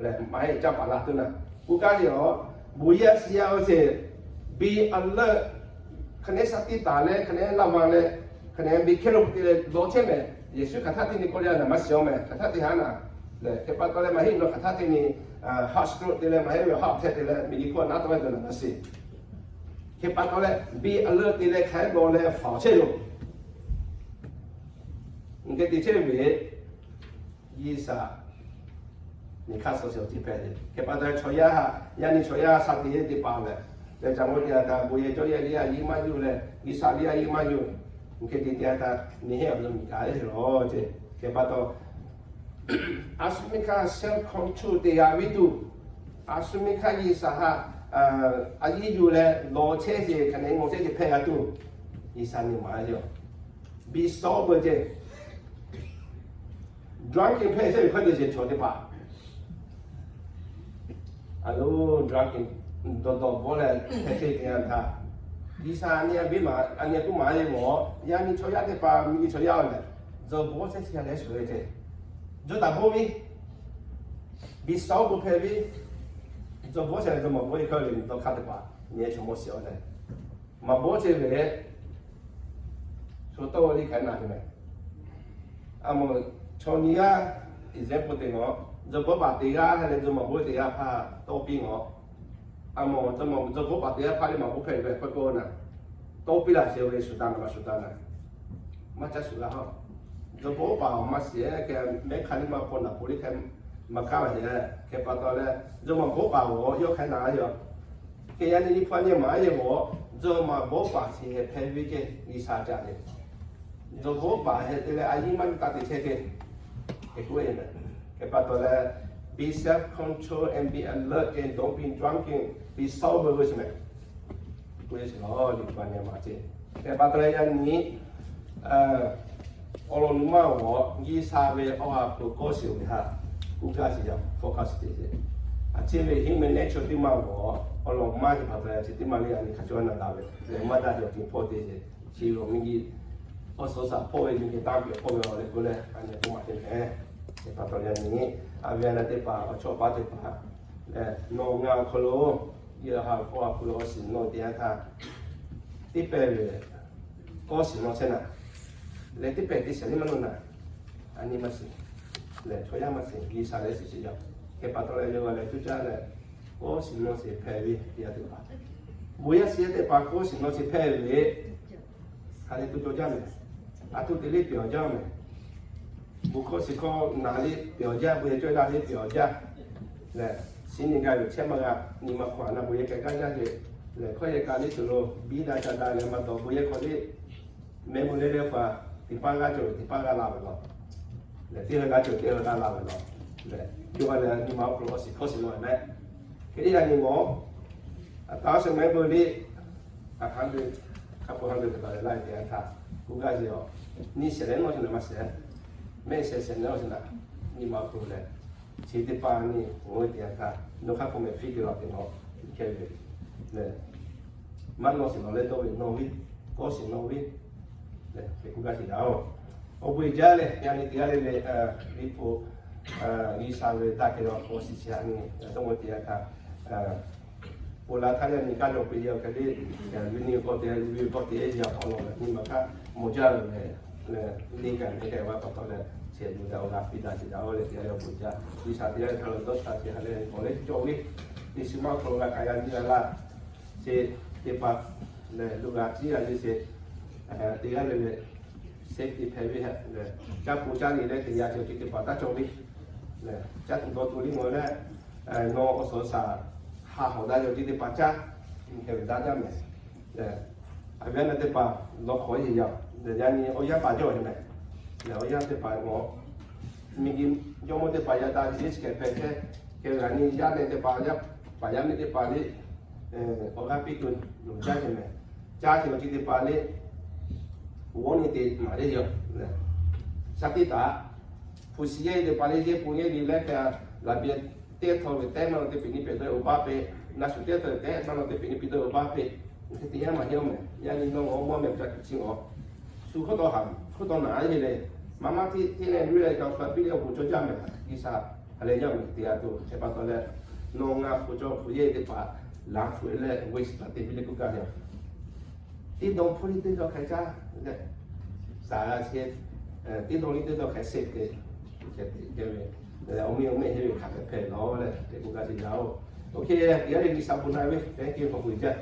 leh maˇ heˆ caˇ paˍ la tuˬ naˍ, k'oˆ kaˇ ve yoˬ. Bon yehˬ shiˍ yaˇ oˇ sheˍ, be alert, hk'a nehˉ shaˉ tiˉ taˍ leh hk'a nehˉ laˇ va leh, hk'a nehˉ be careful te leh dawˇ chehˇ meh. Yeˍsuˆ hk'aˬ htaˇ teˇ nyi k'oˆ leh naˍ maˇ shiˍ-oˬ meh, hk'aˬ htaˇ teˇ haˉ naˍ leh hk'e pa taw leh maˇ heˆ nawˬ hk'aˬ htaˇ teˇ nyi heart stroke te leh maˇ heˆ ve heart attack te leh miˬguiˬ hkawˇ naˉ tawˆ ve tuˬ naˍ maˇ shiˍ. Hk'e pa taw leh be alert te leh hk'a dawˇ leh faˍ chehˇ yoˬ. Hk'e te chehˇ ve G'uiˬsha nyi hk'aˇ suh sheˍ awˬ ceuˬ hpehꞈ ve. Hk'e pa taw chaw yaˇ, yaˇ nyi chaw yaˇ sha te teˇ hpaˍ lehˬ, leh caꞈ maˇ te a htaꞈ bon yehˬ cawˇ yehˬ liˇ a yiˇ maˇ yuˬ leh G'uiˬsha liˇ a yiˇ maˇ yuˬ. Hk'e te te a htaꞈ nyi heˆ awˬ lawn miˬ ka heˆ lawˬ ceh. Hk'e pa taw a shu miˬ hk'aˇ self control te g'a viˉ tuˬ, a shu miˬ hk'aˇ G'uiˬsha htaꞈ a yiˇ yuˬ leh lawˬ chehˇ sheˍ hk'a nehˉ ngaw chehˇ sheˍ hpehꞈ g'a tuˬ, G'uiˬsha nyi maˍ ve yoˬ. Be sober ceh, drunken hpehꞈ chehˇ ve hkawˇ te sheˍ chaw teˇ hpaˍ. A lo drunken dawˬ dawˬ bawˆ leh hpehꞈ chehˇ ve teˇ yanˇ htaˇ, G'uiˬsha a nyi a biˇ maˍ, a nyi a kuˇ maˍ ve maw, yaˇ nyi chaw yaˇ teˇ hpaˍ miˬguiˬ chaw yaˇ lehˬ, jawˬ bawˆ chehˇ chi a leh shuˍ ve ceh, jawˇ taˍ bawˆ ve, be sober hpehꞈ ve, jawˬ bawˆ chehˇ leh jawˇ maˍ bawˆ ve hkawˇ le dawˇ hk'aˇ teˇ hpaˍ nyi chaw mawˇ shiˍ-oˬ leh, maˍ bawˆ chehˇ ve, chaw tawˇ liˇ hk'aˬ na te meh. A mawˬ chaw nyi g'aˇ example te ngaˬ, jawˬ bawˆ paˍ teˇ g'aˇ hk'a leh jawˇ maˍ bawˆ teˇ g'aˇ hpaˇ tawˇ piˇ ngaˬ. A mawˬ jawˇ bawˆ paˍ teˇ g'aˇ hpaˇ leh maˍ bawˆ hpehꞈ ve hkawˇ k'oˆ na, tawˇ piˇ laˇ sheˍ ve shuˍ daꞈ na maˇ shuˍ daꞈ na, maˇ caˇ shuˍ g'a haw. Jawˇ bawˆ paˍ awˬ maˇ shiˍ-e keh mehˉ hk'aˇ liˇ maˇ paw naˍ po liˇ hk'e maˇ kaˉ la sheˍ. Hk'e pa taw leh jawˇ maˍ bawˆ paˍ g'awˬ yawˇ hk'aˬ na yoˬ. Hk'e yaˇ nyi nyi hpaˇ nyi maˍ yeˬ g'awˬ, jawˇ maˍ bawˆ paˍ shiˍ heh hpehꞈ ve ceh G'uiˬsha caꞈ le. Jawˇ bawˆ paˍ heh te leh a yiˇ maˇ yuˬ taˇ te chehˇ ceh. Hk'e k'oˆ ve meh. Hk'e pa taw leh, be self control and be alert and don't be drunken, be sober ve sheˍ meh. K'oˆ ve sheˍ lawˬ, liꞈ hpu a nyi maˍ ceh. Hk'e pa taw leh yaˇ nyi awˬ lawn nuˇ maˇ g'awˬ G'uiˬsha ve awˬ ha hpu kawˇ shiˍ ve htaꞈ k'oˆ gaˇ sheˍ yaˇ focus te sheˍ. A ciˉ ve human nature teˇ maˇ g'awˬ awˬ lawn maˇ heˆ pa taw yaˇ chi teˇ maˇ le yaˇ nyi hk'a caw na daꞈ ve, leh maˇ daꞈ ve awˬ ceuˬ hpawˇ te sheˍ. Chi ve miˬguiˬ awˬ suhˍ shaˍ hpawˇ ve miˬguiˬ tanˇ piˬ hpawˇ ve awˬ leh k'oˆ leh a nyi k'oˆ maˍ te meh. Hk'e pa taw yaˇ nyi, a ve a na teˇ hpaˍ awˬ chawˇ paˉ teˇ hpaˍ leh nawˬ ngaˬ awˬ hk'aw lo, yawˇ ha kawˇ a hpu lo awˬ shiˍ nawˬ te a htaˇ, teˇ pehˍ ve kawˇ shiˍ nawˬ chehˇ naˍ, leh teˇ pehˍ te shiˍ liˇ maˇ nawˬ naˍ, a nyi maˇ shiˍ, leh chaw yaˇ maˇ shiˍ, G'uiˬsha leh shiˍ shiˍ yaˇ. Hk'e pa taw leh yawˇ g'a leh cuˇ caˇ leh kawˇ shiˍ nawˬ shiˍ hpehꞈ ve teˇ yanˇ teˇ hpaˍ, bon yaˇ shiˍ yaˇ teˇ hpaˍ kawˇ shiˍ nawˬ shiˍ hpehꞈ ve hk'a le tuˬ cawˬ jaˇ meh. A tuˬ te liˇ pehˬ awˬ jaˇ meh. Bon hkawˇ shiˍ hkawˇ naˍ liˇ pehˬ awˬ jaˇ, bon yehˬ cawˇ daꞈ liˇ pehˬ awˬ jaˇ. Lehˬ, shiˍ nyi gaˇ ve chehˇ maˇ g'a, nyi ma hk'awꞈ a na bon yehˬ k'ai gaˇ jaˇ ve. Lehˬ, hkawˇ yehˬ ka liˇ tuˬ lo biˇ daꞈ ca daꞈ leh maˇ dawˬ bon yehˬ hk'awꞈ liˇ mehˆ meuˇ leh leh hpaˍ, teˇ paˇ g'aˇ cawˬ ve teˇ paˇ g'aˇ la ve law. Lehˬ, teˇ g'aˇ g'aˇ cawˬ teˇ g'aˇ g'aˇ la ve law. Lehˬ, yawˇ g'a leh nyi ma awˬ hk'aw lo awˬ shiˍ hkawˇ shiˍ nawˬ meh. Hk'e te yaˇ nyi mawˬ, a taˍ awˬ shiˍ mehˆ meuˇ liˇ a hk'a dehꞈ, hk'a peu ha dehꞈ hk'e taˍ leh laˇ te a htaˇ, k'oˆ gaˇ sheˍ a, nyi shehˍ leh nawˬ shiˍ naˍ maˇ shehˍ, mehˆ shehˍ shehˍ leh nawˬ shiˍ naˍ, nyi ma awˬ hk'aw lo lehˬ, chi teˇ paˇ nyi awˬ ve te a htaˇ, nawˬ hk'a peu meh fiˇ te law te nawˬ, hk'e ve lehˬ, maˇ nawˬ shiˍ nawˬ leh dawˇ ve nawˬ ve, kawˇ shiˍ nawˬ ve, lehˬ hk'e k'oˆ gaˇ sheˍ yaˇ oˬ. Awˬ bon uiˍ jaˇ leh, yaˇ nyi te yaˇ le leh, liꞈ hpu G'uiˬsha ve daꞈ kehˬ ve awˬ shiˍ chi htaꞈ nyi dawˇ ve te a htaˇ, ponˬ la htaˇ yaˇ nyi kaˇ jawˬ piˇ yaˇ hk'e le, yaˇ ve nyi k'awꞈ te, ve k'awꞈ te yaˇ awˬ lawn leh nyi ma hk'aˇ mawˬ jaˇ ve lehˬ, le kaꞈ le kaꞈ g'a pa taw leh, chi beuꞈ daꞈ awˬ g'a piˇ daꞈ sheˍ daꞈ oˬ leh te yaˇ awˬ bon jaˇ. G'uiˬsha te yaˇ hk'a lo dawˇ sha te ha leh k'awꞈ leh cawˬ ve, teˇ shiˍ maˇ hk'aw lo g'a kaꞈ g'a nyi g'a laˇ, chi teˇ hpaˍ lehˬ lo g'a ciˉ g'a nyi sheˍ. Teˇ g'aˇ le le, safety hpehꞈ ve htaꞈ, caˇ po caˇ le leh teˇ yanˇ cawˬ ceh teˇ hpaˍ taˇ cawˬ ve. Caˇ tuˬ dawˇ tuˬ le ngaˬ leh, nawˬ awˬ suhˍ awˬ shaˍ ha hawˍ daꞈ cawˬ ceh teˇ hpaˍ caˇ, hk'e ve daꞈ jaˇ mehˍ. A ve a na teˇ hpaˍ lawˬ hk'awꞈ e yaˇ, yaꞈ nyi awˬ yanˇ paˍ jaˇ ve mehˍ. Awˬ yanˇ teˇ hpaˍ ngaˬ miˬguiˬ jawˇmawˇ teˇ hpaˍ yaꞈ daꞈ ve chi hk'e hpehꞈ chehˇ, hk'e ve yaꞈ nyi yaˇ leh teˇ hpaˍ, yaˇ paˍ yaˇ miˇ teˇ hpaˍ le, awˬ g'aˇ piˇ tuˬ yoˬ caˇ chehˇ mehˍ. Caˇ chehˇ awˬ ceuˬ teˇ hpaˍ le, awˬ g'awˇ nyi te maˍ le yoˬ. Sha teˇ taꞈ hpu shi yehˇ teˇ hpaˍ le, yehˇ pon yehˇ le leh hk'e laꞈ piˇ teˇ htawˇ ve tehˉ maˇ lo teˇ peꞈ nyi peꞈ dawˇ awˬ baˆ peꞈ, na shuˍ teˇ htawˇ ve tehˉ maˇ lo teˇ peꞈ nyi peꞈ dawˇ awˬ baˆ peꞈ, hk'e te yaˇ maˇ heˆ mehˍ. Yaꞈ nyi nawˬ awˬ mawˇ mehˍ ca tuˬ chi ngaˬ shu hkawˇ taw haˍ, hkawˇ taw naˍ a yeˇ le, maˇ maˇ tiˉ tiˉ leh ruˇ leh kaꞈ hpu piˇ leh awˬ bon cawˇ jaˇ mehˍ. G'uiˬsha ha leh yaˇ mehˍ te a tuˬ hk'e pa taw leh, nawˬ ngaˬ hpu cawˇ hpu yehˇ teˇ hpaˍ laˬ hpu leh g'uˇ suhˍ taˍ te piˇ leh k'oˆ gaˇ ve yoˬ. Teˇ dawˇ hpu liˇ teˇ dawˇ hk'e caˇ leh, saˍ g'a chehˇ, teˇ dawˇ liˇ teˇ dawˇ hk'e safety, safety ve, awˬ meh awˬ meh heˇ ve hk'aˬ hk'e hpehꞈ lawˬ leh te k'oˆ gaˇ ve yoˬ. OK, teˇ g'aˇ le G'uiˬsha bon naˆ ve, thank you for jaˇ.